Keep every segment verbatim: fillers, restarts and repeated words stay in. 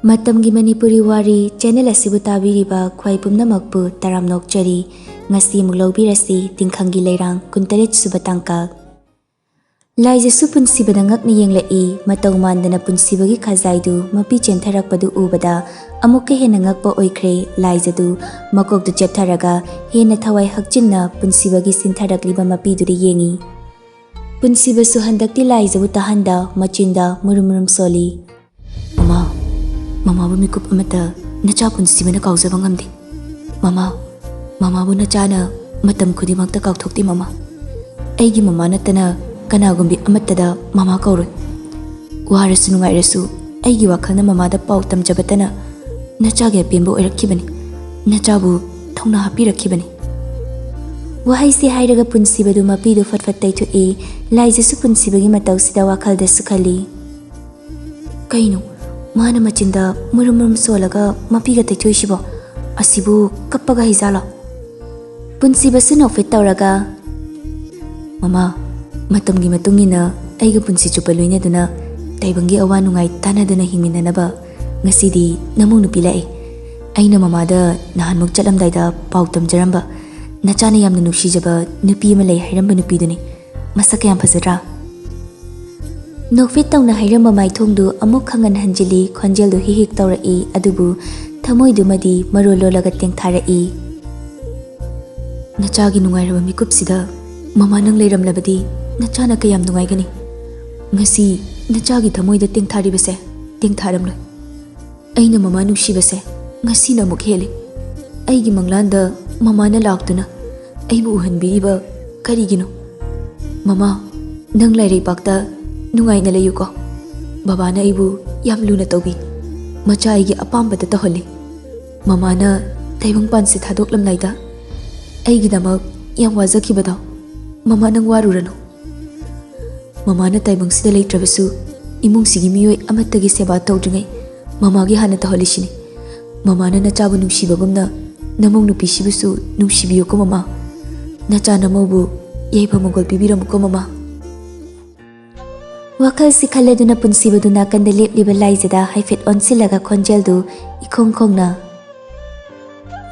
ꯃꯇꯝꯒꯤ ꯃꯅꯤꯄꯨꯔꯤ ꯋꯥꯔꯤ ꯆꯦꯅꯦꯜ ꯑꯁꯤꯕꯨ ꯇꯥꯕꯤꯔꯤꯕ ꯈ꯭ꯋꯥꯏ ꯄꯨꯝꯅꯃꯛꯄꯨ ꯇꯔꯥꯝꯅ ꯑꯣꯛꯆꯔꯤ꯫ ꯉꯁꯤ ꯑꯃꯨꯛ ꯂꯧꯕꯤꯔꯁꯤ ꯇꯤꯡꯈꯪꯒꯤ ꯂꯩꯔꯥꯡ ꯀꯨꯟꯇꯔꯦꯠ ꯁꯨꯕ ꯇꯥꯡꯀꯛ꯫ ꯂꯥꯏꯖꯁꯨ ꯄꯨꯟꯁꯤꯕꯗ ꯉꯛꯅ ꯌꯦꯡꯂꯛꯏ꯫ ꯃꯇꯧ ꯃꯥꯟꯗꯅ ꯄꯨꯟꯁꯤꯕꯒꯤ ꯈꯖꯥꯏꯗꯨ ꯃꯄꯤ ꯆꯦꯟꯊꯔꯛꯄꯗꯨ ꯎꯕꯗ ꯑꯃꯨꯛꯀ ꯍꯦꯟꯅ ꯉꯛꯄ ꯑꯣꯏꯈ꯭ꯔꯦ꯫ ꯂꯥꯏꯖꯗꯨ ꯃꯀꯣꯛꯇꯨ ꯆꯦꯞꯊꯔꯒ ꯍꯦꯟꯅ ꯊꯋꯥꯏ ꯍꯛꯆꯤꯟꯅ ꯄꯨꯟꯁꯤꯕꯒꯤ ꯁꯤꯟꯊꯔꯛꯂꯤꯕ ꯃꯄꯤꯗꯨꯗ ꯌꯦꯡꯏ꯫ ꯄꯨꯟꯁꯤꯕꯁꯨ ꯍꯟꯗꯛꯇꯤ ꯂꯥꯏꯖꯕꯨ ꯇꯥꯍꯟꯗ ꯃꯆꯤꯟꯗ ꯃꯨꯔꯨꯝ ꯃꯨꯔꯨꯝ ꯁꯣꯜꯂꯤ꯫ "ꯃꯃꯥ, ꯃꯃꯥꯕꯨ ꯃꯤꯀꯨꯞ ꯑꯃꯠꯇ ꯅꯆꯥ ꯄꯨꯟꯁꯤꯕꯅ ꯀꯥꯎꯖꯕ ꯉꯝꯗꯦ꯫ ꯃꯃꯥ, ꯃꯃꯥꯕꯨ ꯅꯆꯥꯅ ꯃꯇꯝ ꯈꯨꯗꯤꯡꯃꯛꯇ ꯀꯥꯎꯊꯣꯛꯇꯦ ꯃꯃꯥ꯫ ꯑꯩꯒꯤ ꯃꯃꯥ ꯅꯠꯇꯅ ꯀꯅꯥꯒꯨꯝꯕꯤ ꯑꯃꯠꯇꯗ ꯃꯃꯥ ꯀꯧꯔꯣꯏ꯫ ꯋꯥꯔꯁꯨ ꯅꯨꯡꯉꯥꯏꯔꯁꯨ ꯑꯩꯒꯤ ꯋꯥꯈꯜꯅ ꯃꯃꯥꯗ ꯄꯥꯎ ꯇꯝꯖꯕꯇꯅ ꯅꯆꯥꯒꯤ ꯑꯄꯦꯟꯕ ꯑꯣꯏꯔꯛꯈꯤꯕꯅꯤ꯫ ꯅꯆꯥꯕꯨ ꯊꯧꯅꯥ ꯍꯥꯞꯄꯤꯔꯛꯈꯤꯕꯅꯤ"꯫ ꯋꯥꯍꯩꯁꯤ ꯍꯥꯏꯔꯒ ꯄꯨꯟꯁꯤꯕꯗꯨ ꯃꯄꯤꯗꯨ ꯐꯠ ꯐꯠ ꯇꯩꯊꯣꯛꯏ꯫ ꯂꯥꯏꯖꯁꯨ ꯄꯨꯟꯁꯤꯕꯒꯤ ꯃꯇꯧꯁꯤꯗ ꯋꯥꯈꯜꯗꯁꯨ ꯈꯜꯂꯤ꯫ ꯀꯩꯅꯣ, ꯃꯥꯅ ꯃꯆꯤꯟꯗ ꯃꯨꯔꯨꯝ ꯃꯨꯔꯨꯝ ꯁꯣꯜꯂꯒ ꯃꯄꯤꯒ ꯇꯩꯊꯣꯛꯏꯁꯤꯕꯣ? ꯑꯁꯤꯕꯨ ꯀꯞꯄꯒ ꯍꯩꯖꯥꯠꯂꯣ? ꯄꯨꯟꯁꯤꯕꯁꯨ ꯅꯣꯛꯐꯦꯠ ꯇꯧꯔꯒ, "ꯃꯃꯥ, ꯃꯇꯝꯒꯤ ꯃꯇꯨꯡ ꯏꯟꯅ ꯑꯩꯒ ꯄꯨꯟꯁꯤ ꯆꯨꯞꯄ ꯂꯣꯏꯅꯗꯨꯅ ꯇꯥꯏꯕꯪꯒꯤ ꯑꯋꯥ ꯅꯨꯡꯉꯥꯏ ꯇꯥꯟꯅꯗꯨꯅ ꯍꯤꯡꯃꯤꯟꯅꯅꯕ ꯉꯁꯤꯗꯤ ꯅꯃꯧ ꯅꯨꯄꯤ ꯂꯥꯛꯑꯦ꯫ ꯑꯩꯅ ꯃꯃꯥꯗ ꯅꯍꯥꯟꯃꯨꯛ ꯆꯠꯂꯝꯗꯥꯏꯗ ꯄꯥꯎ ꯇꯝꯖꯔꯝꯕ, ꯅꯆꯥꯅ ꯌꯥꯝꯅ ꯅꯨꯡꯁꯤꯖꯕ ꯅꯨꯄꯤ ꯑꯃ ꯂꯩ ꯍꯥꯏꯔꯝꯕ ꯅꯨꯄꯤꯗꯨꯅꯤ꯫ ꯃꯁꯛ ꯀꯌꯥꯝ ꯐꯖꯗ꯭ꯔꯥ?" ꯅꯣꯛꯐꯦꯠ ꯇꯧꯅ ꯍꯥꯏꯔꯝꯕ ꯃꯥꯏꯊꯣꯡꯗꯨ ꯑꯃꯨꯛ ꯈꯪꯍꯟ ꯍꯟꯖꯤꯜꯂꯤ꯫ ꯈꯣꯟꯖꯦꯜꯗꯨ ꯍꯤꯛ ꯍꯤꯛ ꯇꯧꯔꯛꯏ, ꯑꯗꯨꯕꯨ ꯊꯃꯣꯏꯗꯨꯃꯗꯤ ꯃꯔꯣꯜ ꯂꯣꯜꯂꯒ ꯇꯦꯡꯊꯥꯔꯛꯏ꯫ "ꯅꯆꯥꯒꯤ ꯅꯨꯡꯉꯥꯏꯔꯕ ꯃꯤꯀꯨꯞꯁꯤꯗ ꯃꯃꯥ ꯅꯪ ꯂꯩꯔꯝꯂꯕꯗꯤ ꯅꯆꯥꯅ ꯀꯌꯥꯝ ꯅꯨꯡꯉꯥꯏꯒꯅꯤ꯫ ꯉꯁꯤ ꯅꯆꯥꯒꯤ ꯊꯃꯣꯏꯗ ꯇꯦꯡꯊꯥꯔꯤꯕꯁꯦ ꯇꯦꯡꯊꯥꯔꯝꯂꯣꯏ꯫ ꯑꯩꯅ ꯃꯃꯥ ꯅꯨꯡꯁꯤꯕꯁꯦ ꯉꯁꯤꯅ ꯑꯃꯨꯛ ꯍꯦꯜꯂꯤ꯫ ꯑꯩꯒꯤ ꯃꯪꯂꯥꯟꯗ ꯃꯃꯥꯅ ꯂꯥꯛꯇꯨꯅ ꯑꯩꯕꯨ ꯎꯍꯟꯕꯤꯔꯤꯕ ꯀꯔꯤꯒꯤꯅꯣ? ꯃꯃꯥ, ꯅꯪ ꯂꯥꯏꯔꯩꯄꯥꯛꯇ ꯅꯨꯡꯉꯥꯏꯅ ꯂꯩꯌꯨꯀꯣ꯫ ꯕꯕꯥꯅ ꯑꯩꯕꯨ ꯌꯥꯝ ꯂꯨꯅ ꯇꯧꯕꯤ꯫ ꯃꯆꯥ ꯑꯩꯒꯤ ꯑꯄꯥꯝꯕꯇ ꯇꯧꯍꯜꯂꯤ꯫ ꯃꯃꯥꯅ ꯇꯥꯏꯕꯪꯄꯥꯟꯁꯦ ꯊꯥꯗꯣꯛꯂꯝꯗꯥꯏꯗ ꯑꯩꯒꯤꯗꯃꯛ ꯌꯥꯝ ꯋꯥꯖꯈꯤꯕꯗꯣ, ꯃꯃꯥ, ꯅꯪ ꯋꯥꯔꯨꯔꯅꯨ꯫ ꯃꯃꯥꯅ ꯇꯥꯏꯕꯪꯁꯤꯗ ꯂꯩꯇ꯭ꯔꯕꯁꯨ ꯏꯃꯨꯡꯁꯤꯒꯤ ꯃꯤꯑꯣꯏ ꯑꯃꯠꯇꯒꯤ ꯁꯦꯕꯥ ꯇꯧꯗ꯭ꯔꯤꯉꯩ ꯃꯃꯥꯒꯤ ꯍꯥꯟꯅ ꯇꯧꯍꯜꯂꯤꯁꯤꯅꯤ꯫ ꯃꯃꯥꯅ ꯅꯆꯥꯕꯨ ꯅꯨꯡꯁꯤꯕꯒꯨꯝꯅ ꯅꯃꯧ ꯅꯨꯄꯤꯁꯤꯕꯨꯁꯨ ꯅꯨꯡꯁꯤꯕꯤꯌꯨꯀꯣ ꯃꯃꯥ꯫ ꯅꯆꯥ ꯅꯃꯧꯕꯨ ꯌꯥꯏꯐ ꯃꯪꯒꯣꯜ ꯄꯤꯕꯤꯔꯝꯃꯨꯀꯣ ꯃꯃꯥ"꯫ ꯋꯥꯈꯜꯁꯤ ꯈꯜꯂꯗꯨꯅ ꯄꯨꯟꯁꯤꯕꯗꯨ ꯅꯥꯀꯟꯗ ꯂꯦꯞꯂꯤꯕ ꯂꯥꯏꯖꯗ ꯍꯥꯏꯐꯦꯠ ꯑꯣꯟꯁꯤꯜꯂꯒ ꯈꯣꯟꯖꯦꯜꯗꯨ ꯏꯈꯣꯡ ꯈꯣꯡꯅ,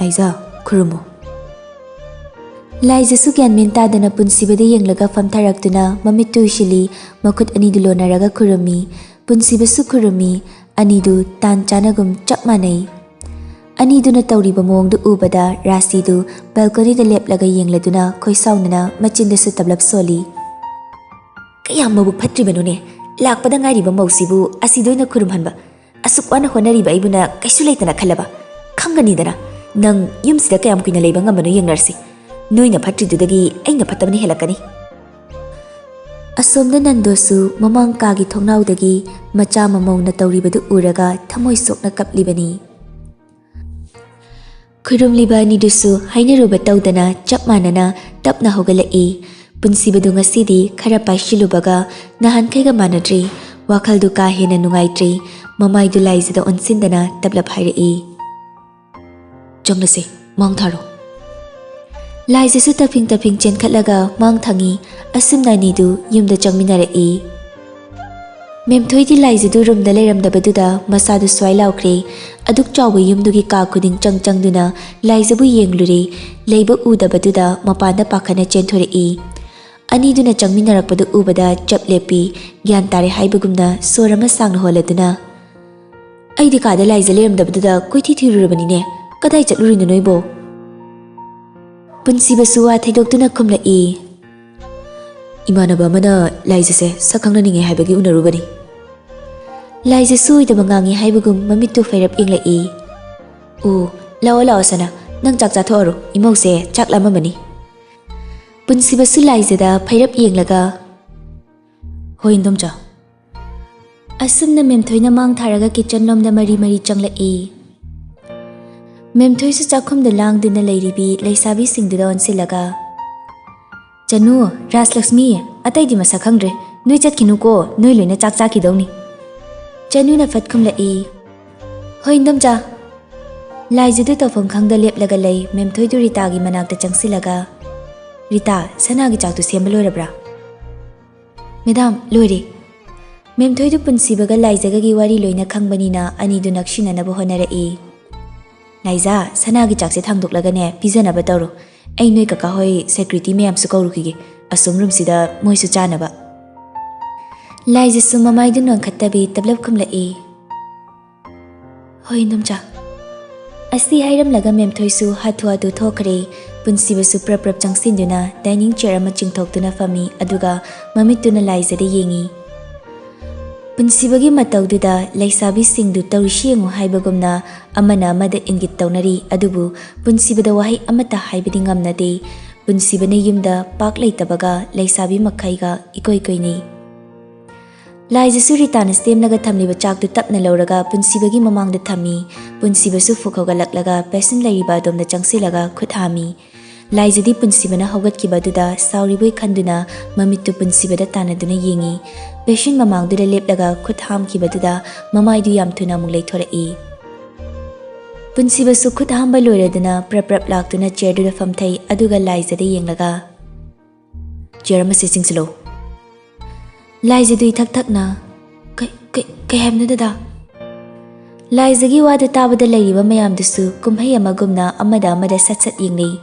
"ꯂꯥꯏꯖ, ꯈꯨꯔꯨꯝꯃꯨ꯫" ꯂꯥꯏꯖꯁꯨ ꯒ꯭ꯌꯥꯟ ꯃꯦꯟ ꯇꯥꯗꯅ ꯄꯨꯟꯁꯤꯕꯗ ꯌꯦꯡꯂꯒ ꯐꯝꯊꯔꯛꯇꯨꯅ ꯃꯃꯤꯠꯇꯨ ꯎꯏꯁꯤꯜꯂꯤ, ꯃꯈꯨꯠ ꯑꯅꯤꯗꯨ ꯂꯣꯟꯅꯔꯒ ꯈꯨꯔꯨꯝꯃꯤ꯫ ꯄꯨꯟꯁꯤꯕꯁꯨ ꯈꯨꯔꯨꯝꯃꯤ, ꯑꯅꯤꯗꯨ ꯇꯥꯟ ꯆꯥꯅꯒꯨꯝ ꯆꯞ ꯃꯥꯟꯅꯩ꯫ ꯑꯅꯤꯗꯨꯅ ꯇꯧꯔꯤꯕ ꯃꯑꯣꯡꯗꯨ ꯎꯕꯗ ꯔꯥꯁꯤꯗꯨ ꯕꯦꯜꯀꯣꯅꯤꯗ ꯂꯦꯞꯂꯒ ꯌꯦꯡꯂꯗꯨꯅ ꯈꯣꯏꯁꯥꯎꯅꯅ ꯃꯆꯤꯟꯗꯁꯨ ꯇꯞꯂꯞ ꯁꯣꯜꯂꯤ꯫ "ꯀꯌꯥꯝ ꯃꯕꯨꯛ ꯐꯠꯇ꯭ꯔꯤꯕꯅꯣꯅꯦ, ꯂꯥꯛꯄꯗ ꯉꯥꯏꯔꯤꯕ ꯃꯧꯁꯤꯕꯨ ꯑꯁꯤꯗ ꯑꯣꯏꯅ ꯈꯨꯔꯨꯝꯍꯟꯕ꯫ ꯑꯁꯨꯛ ꯋꯥꯅ ꯍꯣꯠꯅꯔꯤꯕ ꯑꯩꯕꯨꯅ ꯀꯩꯁꯨ ꯂꯩꯇꯅ ꯈꯜꯂꯕ? ꯈꯪꯒꯅꯤꯗꯅ, ꯅꯪ ꯌꯨꯝꯁꯤꯗ ꯀꯌꯥꯝ ꯀꯨꯏꯅ ꯂꯩꯕ ꯉꯝꯕꯅꯣ ꯌꯦꯡꯅꯔꯁꯤ꯫ ꯅꯣꯏꯅ ꯐꯠꯇ꯭ꯔꯤꯗꯨꯗꯒꯤ ꯑꯩꯅ ꯐꯠꯇꯕꯅ ꯍꯦꯜꯂꯛꯀꯅꯤ꯫" ꯑꯁꯣꯝꯗ ꯅꯟꯗꯣꯁꯨ ꯃꯃꯥꯡ ꯀꯥꯒꯤ ꯊꯣꯡꯅꯥꯎꯗꯒꯤ ꯃꯆꯥ ꯃꯃꯧꯅ ꯇꯧꯔꯤꯕꯗꯨ ꯎꯔꯒ ꯊꯃꯣꯏ ꯁꯣꯛꯅ ꯀꯞꯂꯤꯕꯅꯤ꯫ ꯈꯨꯔꯨꯝꯂꯤꯕ ꯑꯅꯤꯗꯨꯁꯨ ꯍꯥꯏꯅꯔꯨꯕ ꯇꯧꯗꯅ ꯆꯞ ꯃꯥꯟꯅꯅ ꯇꯞꯅ ꯍꯧꯒꯠꯂꯛꯏ꯫ ꯄꯨꯟꯁꯤꯕꯗꯨ ꯉꯁꯤꯗꯤ ꯈꯔ ꯄꯥꯏꯁꯤꯜꯂꯨꯕꯒ ꯅꯍꯥꯟꯈꯩꯒ ꯃꯥꯟꯅꯗ꯭ꯔꯤ꯫ ꯋꯥꯈꯜꯗꯨ ꯀꯥ ꯍꯦꯟꯅ ꯅꯨꯡꯉꯥꯏꯇ꯭ꯔꯤ꯫ ꯃꯃꯥꯏꯗꯨ ꯂꯥꯏꯖꯗ ꯑꯣꯟꯁꯤꯟꯗꯅ ꯇꯞꯂꯞ ꯍꯥꯏꯔꯛꯏ, "ꯆꯪꯂꯁꯦ, ꯃꯥꯡ ꯊꯥꯔꯣ꯫" ꯂꯥꯏꯖꯁꯨ ꯇꯞꯐꯤꯡ ꯇꯞꯐꯤꯡ ꯆꯦꯟꯈꯠꯂꯒ ꯃꯥꯡ ꯊꯥꯡꯉꯤ꯫ ꯑꯁꯨꯝꯅ ꯑꯅꯤꯗꯨ ꯌꯨꯝꯗ ꯆꯪꯃꯤꯟꯅꯔꯛꯏ꯫ ꯃꯦꯝꯊꯣꯏꯗꯤ ꯂꯥꯏꯖꯗꯨ ꯔꯨꯝꯗ ꯂꯩꯔꯝꯗꯕꯗꯨꯗ ꯃꯁꯥꯗꯨ ꯁ꯭ꯋꯥꯏ ꯂꯥꯎꯈ꯭ꯔꯦ꯫ ꯑꯗꯨꯛ ꯆꯥꯎꯕ ꯌꯨꯝꯗꯨꯒꯤ ꯀꯥ ꯈꯨꯗꯤꯡ ꯆꯪ ꯆꯪꯗꯨꯅ ꯂꯥꯏꯖꯕꯨ ꯌꯦꯡꯂꯨꯔꯦ꯫ ꯂꯩꯕ ꯎꯗꯕꯗꯨꯗ ꯃꯄꯥꯟꯗ ꯄꯥꯈꯠꯅ ꯆꯦꯟꯊꯣꯔꯛꯏ꯫ ꯑꯅꯤꯗꯨꯅ ꯆꯪꯃꯤꯟꯅꯔꯛꯄꯗꯨ ꯎꯕꯗ ꯆꯞ ꯂꯦꯞꯄꯤ꯫ ꯒ꯭ꯌꯥꯟ ꯇꯥꯔꯦ ꯍꯥꯏꯕꯒꯨꯝꯅ ꯁꯣꯔ ꯑꯃ ꯁꯥꯡꯅ ꯍꯣꯜꯂꯗꯨꯅ, "ꯑꯩꯗꯤ ꯀꯥꯗ ꯂꯥꯏꯖ ꯂꯩꯔꯝꯗꯕꯗꯨꯗ ꯀꯣꯏꯊꯤ ꯊꯤꯔꯨꯔꯕꯅꯤꯅꯦ꯫ ꯀꯗꯥꯏ ꯆꯠꯂꯨꯔꯤꯅꯣ ꯅꯣꯏꯕꯣ?" ꯄꯨꯟꯁꯤꯕꯁꯨ ꯋꯥ ꯊꯩꯗꯣꯛꯇꯨꯅ ꯈꯨꯝꯂꯛꯏ, "ꯏꯃꯥꯟꯅꯕ ꯑꯃꯅ ꯂꯥꯏꯖꯁꯦ ꯁꯛ ꯈꯪꯅꯅꯤꯡꯉꯦ ꯍꯥꯏꯕꯒꯤ ꯎꯅꯔꯨꯕꯅꯤ꯫" ꯂꯥꯏꯖꯁꯨ ꯑꯣꯏꯗꯕ ꯉꯥꯡꯉꯤ ꯍꯥꯏꯕꯒꯨꯝ ꯃꯃꯤꯠꯇꯨ ꯐꯩꯔꯞ ꯌꯦꯡꯂꯛꯏ꯫ "ꯑꯣ, ꯂꯥꯛꯑꯣ ꯂꯥꯛꯑꯣ ꯁꯅꯥ, ꯅꯪ ꯆꯥꯛ ꯆꯥꯊꯣꯛꯑꯔꯣ, ꯏꯃꯧꯁꯦ ꯆꯥꯛ ꯂꯥꯝꯃꯝꯃꯅꯤ꯫" ꯄꯨꯟꯁꯤꯕꯁꯨ ꯂꯥꯏꯖꯗ ꯐꯩꯔꯞ ꯌꯦꯡꯂꯒ, "ꯍꯣꯏ ꯏꯟꯗꯣꯝꯆꯥ꯫" ꯑꯁꯨꯝꯅ ꯃꯦꯝꯊꯣꯏꯅ ꯃꯥꯡ ꯊꯥꯔꯒ ꯀꯤꯠꯆꯟ ꯂꯣꯝꯗ ꯃꯔꯤ ꯃꯔꯤ ꯆꯪꯂꯛꯏ꯫ ꯃꯦꯝꯊꯣꯏꯁꯨ ꯆꯥꯛꯈꯨꯝꯗ ꯂꯥꯡꯗꯨꯅ ꯂꯩꯔꯤꯕꯤ ꯂꯩꯁꯥꯕꯤꯁꯤꯡꯗꯨꯗ ꯑꯣꯟꯁꯤꯜꯂꯒ, "ꯆꯅꯨ, ꯔꯥꯖꯂꯛꯁꯃꯤ, ꯑꯇꯩꯗꯤ ꯃꯁꯛ ꯈꯪꯗ꯭ꯔꯦ, ꯅꯣꯏ ꯆꯠꯈꯤꯅꯨꯀꯣ, ꯅꯣꯏ ꯂꯣꯏꯅ ꯆꯥꯛ ꯆꯥꯈꯤꯗꯧꯅꯤ꯫" ꯆꯅꯨꯅ ꯐꯠ ꯈꯨꯝꯂꯛꯏ, "ꯍꯣꯏ ꯏꯟꯗꯣꯝꯆꯥ꯫" ꯂꯥꯏꯖꯗꯨ ꯇꯧꯐꯝ ꯈꯪꯗ ꯂꯦꯞꯂꯒ ꯂꯩ꯫ ꯃꯦꯝꯊꯣꯏꯗꯨ ꯔꯤꯇꯥꯒꯤ ꯃꯅꯥꯛꯇ ꯆꯪꯁꯤꯜꯂꯒ, "ꯔꯤꯇꯥ, ꯁꯅꯥꯒꯤ ꯆꯥꯛꯇꯨ ꯁꯦꯝꯕ ꯂꯣꯏꯔꯕ꯭ꯔꯥ?" "ꯃꯦꯗꯥꯝ, ꯂꯣꯏꯔꯦ꯫" ꯃꯦꯝꯊꯣꯏꯗꯨ ꯄꯨꯟꯁꯤꯕꯒ ꯂꯥꯏꯖꯒꯒꯤ ꯋꯥꯔꯤ ꯂꯣꯏꯅ ꯈꯪꯕꯅꯤꯅ ꯑꯅꯤꯗꯨ ꯅꯛꯁꯤꯟꯅꯅꯕ ꯍꯣꯠꯅꯔꯛꯏ꯫ "ꯂꯥꯏꯖꯥ, ꯁꯅꯥꯒꯤ ꯆꯥꯛꯁꯦ ꯊꯥꯡꯗꯣꯛꯂꯒꯅꯦ ꯄꯤꯖꯅꯕ ꯇꯧꯔꯣ꯫ ꯑꯩ ꯅꯣꯏ ꯀꯀꯥ ꯍꯣꯏ ꯁꯦꯀ꯭ꯌꯨꯔꯤꯇꯤ ꯃꯌꯥꯝꯁꯨ ꯀꯧꯔꯨꯈꯤꯒꯦ꯫ ꯑꯁꯣꯝ ꯔꯨꯝꯁꯤꯗ ꯃꯣꯏꯁꯨ ꯆꯥꯅꯕ꯫" ꯂꯥꯏꯖꯁꯨ ꯃꯃꯥꯏꯗꯨ ꯅꯣꯟꯈꯠꯇꯕꯤ ꯇꯞꯂꯞ ꯈꯨꯝꯂꯛꯏ꯫ "ꯍꯣꯏ, ꯏꯟꯗꯣꯝꯆꯥ꯫" ꯑꯁꯤ ꯍꯥꯏꯔꯝꯂꯒ ꯃꯦꯝꯊꯣꯏꯁꯨ ꯍꯥꯊꯨ ꯍꯥꯊꯨ ꯊꯣꯛꯈ꯭ꯔꯦ꯫ ꯄꯨꯟꯁꯤꯕꯁꯨ ꯄ꯭ꯔꯞ ꯄ꯭ꯔꯞ ꯆꯪꯁꯤꯟꯗꯨꯅ ꯗꯥꯏꯅꯤꯡ ꯆꯤꯌꯔ ꯑꯃ ꯆꯤꯡꯊꯣꯛꯇꯨꯅ ꯐꯝꯃꯤ, ꯑꯗꯨꯒ ꯃꯃꯤꯠꯇꯨꯅ ꯂꯥꯏꯖꯗ ꯌꯦꯡꯉꯤ꯫ ꯄꯨꯟꯁꯤꯕꯒꯤ ꯃꯇꯧꯗꯨꯗ ꯂꯩꯁꯥꯕꯤꯁꯤꯡꯗꯨ ꯇꯧꯔꯤꯁꯤ ꯌꯦꯡꯉꯨ ꯍꯥꯏꯕꯒꯨꯝꯅ ꯑꯃꯅ ꯑꯃꯗ ꯏꯪꯒꯤꯠ ꯇꯧꯅꯔꯤ, ꯑꯗꯨꯕꯨ ꯄꯨꯟꯁꯤꯕꯗ ꯋꯥꯍꯩ ꯑꯃꯠꯇ ꯍꯥꯏꯕꯗꯤ ꯉꯝꯅꯗꯦ꯫ ꯄꯨꯟꯁꯤꯕꯅ ꯌꯨꯝꯗ ꯄꯥꯛ ꯂꯩꯇꯕꯒ ꯂꯩꯁꯥꯕꯤ ꯃꯈꯩꯒ ꯏꯀꯣꯏ ꯀꯣꯏꯅꯩ꯫ ꯂꯥꯏꯖꯁꯨ ꯔꯤꯇꯥꯅ ꯁꯦꯝꯂꯒ ꯊꯝꯂꯤꯕ ꯆꯥꯛꯇꯨ ꯇꯞꯅ ꯂꯧꯔꯒ ꯄꯨꯟꯁꯤꯕꯒꯤ ꯃꯃꯥꯡꯗ ꯊꯝꯃꯤ꯫ ꯄꯨꯟꯁꯤꯕꯁꯨ ꯐꯨꯛ ꯍꯧꯒꯠꯂꯛꯂꯒ ꯄꯦꯁꯦꯟ ꯂꯩꯔꯤꯕ ꯑꯗꯣꯝꯗ ꯆꯪꯁꯤꯜꯂꯒ ꯈꯨꯠ ꯍꯥꯝꯃꯤ꯫ ꯂꯥꯏꯖꯗꯤ ꯄꯨꯟꯁꯤꯕꯅ ꯍꯧꯒꯠꯈꯤꯕ ꯑꯗꯨꯗ ꯁꯥꯎꯔꯤꯕꯣꯏ ꯈꯟꯗꯨꯅ ꯃꯃꯤꯠꯇꯨ ꯄꯨꯟꯁꯤꯕꯗ ꯇꯥꯟꯅꯗꯨꯅ ꯌꯦꯡꯉꯤ꯫ ꯄꯦꯁꯦꯟ ꯃꯃꯥꯡꯗꯨꯗ ꯂꯦꯞꯂꯒ ꯈꯨꯠ ꯍꯥꯝꯈꯤꯕꯗꯨꯗ ꯃꯃꯥꯏꯗꯨ ꯌꯥꯝ ꯊꯨꯅ ꯑꯃꯨꯛ ꯂꯩꯊꯣꯔꯛꯏ꯫ ꯄꯨꯟꯁꯤꯕꯁꯨ ꯈꯨꯠ ꯍꯥꯝꯕ ꯂꯣꯏꯔꯗꯨꯅ ꯄ꯭ꯔꯞ ꯄ꯭ꯔꯞ ꯂꯥꯛꯇꯨꯅ ꯆꯤꯌꯔꯗꯨꯗ ꯐꯝꯊꯩ, ꯑꯗꯨꯒ ꯂꯥꯏꯖꯗ ꯌꯦꯡꯂꯒ, "ꯆꯤꯌꯔ ꯑꯃꯁꯦ ꯆꯤꯡꯁꯤꯜꯂꯛꯎ꯫" ꯂꯥꯏꯖꯗꯨ ꯏꯊꯛ ꯊꯛꯅ, "ꯀꯩ, ꯀꯩ, ꯀꯩ ꯍꯥꯏꯕꯅꯣ ꯗꯗꯥ?" ꯂꯥꯏꯖꯒꯤ ꯋꯥꯗꯨ ꯇꯥꯕꯗ ꯂꯩꯔꯤꯕ ꯃꯌꯥꯝꯗꯨꯁꯨ ꯀꯨꯝꯍꯩ ꯑꯃꯒꯨꯝꯅ ꯑꯃꯗ ꯑꯃꯗ ꯁꯠ ꯁꯠ ꯌꯦꯡꯅꯩ꯫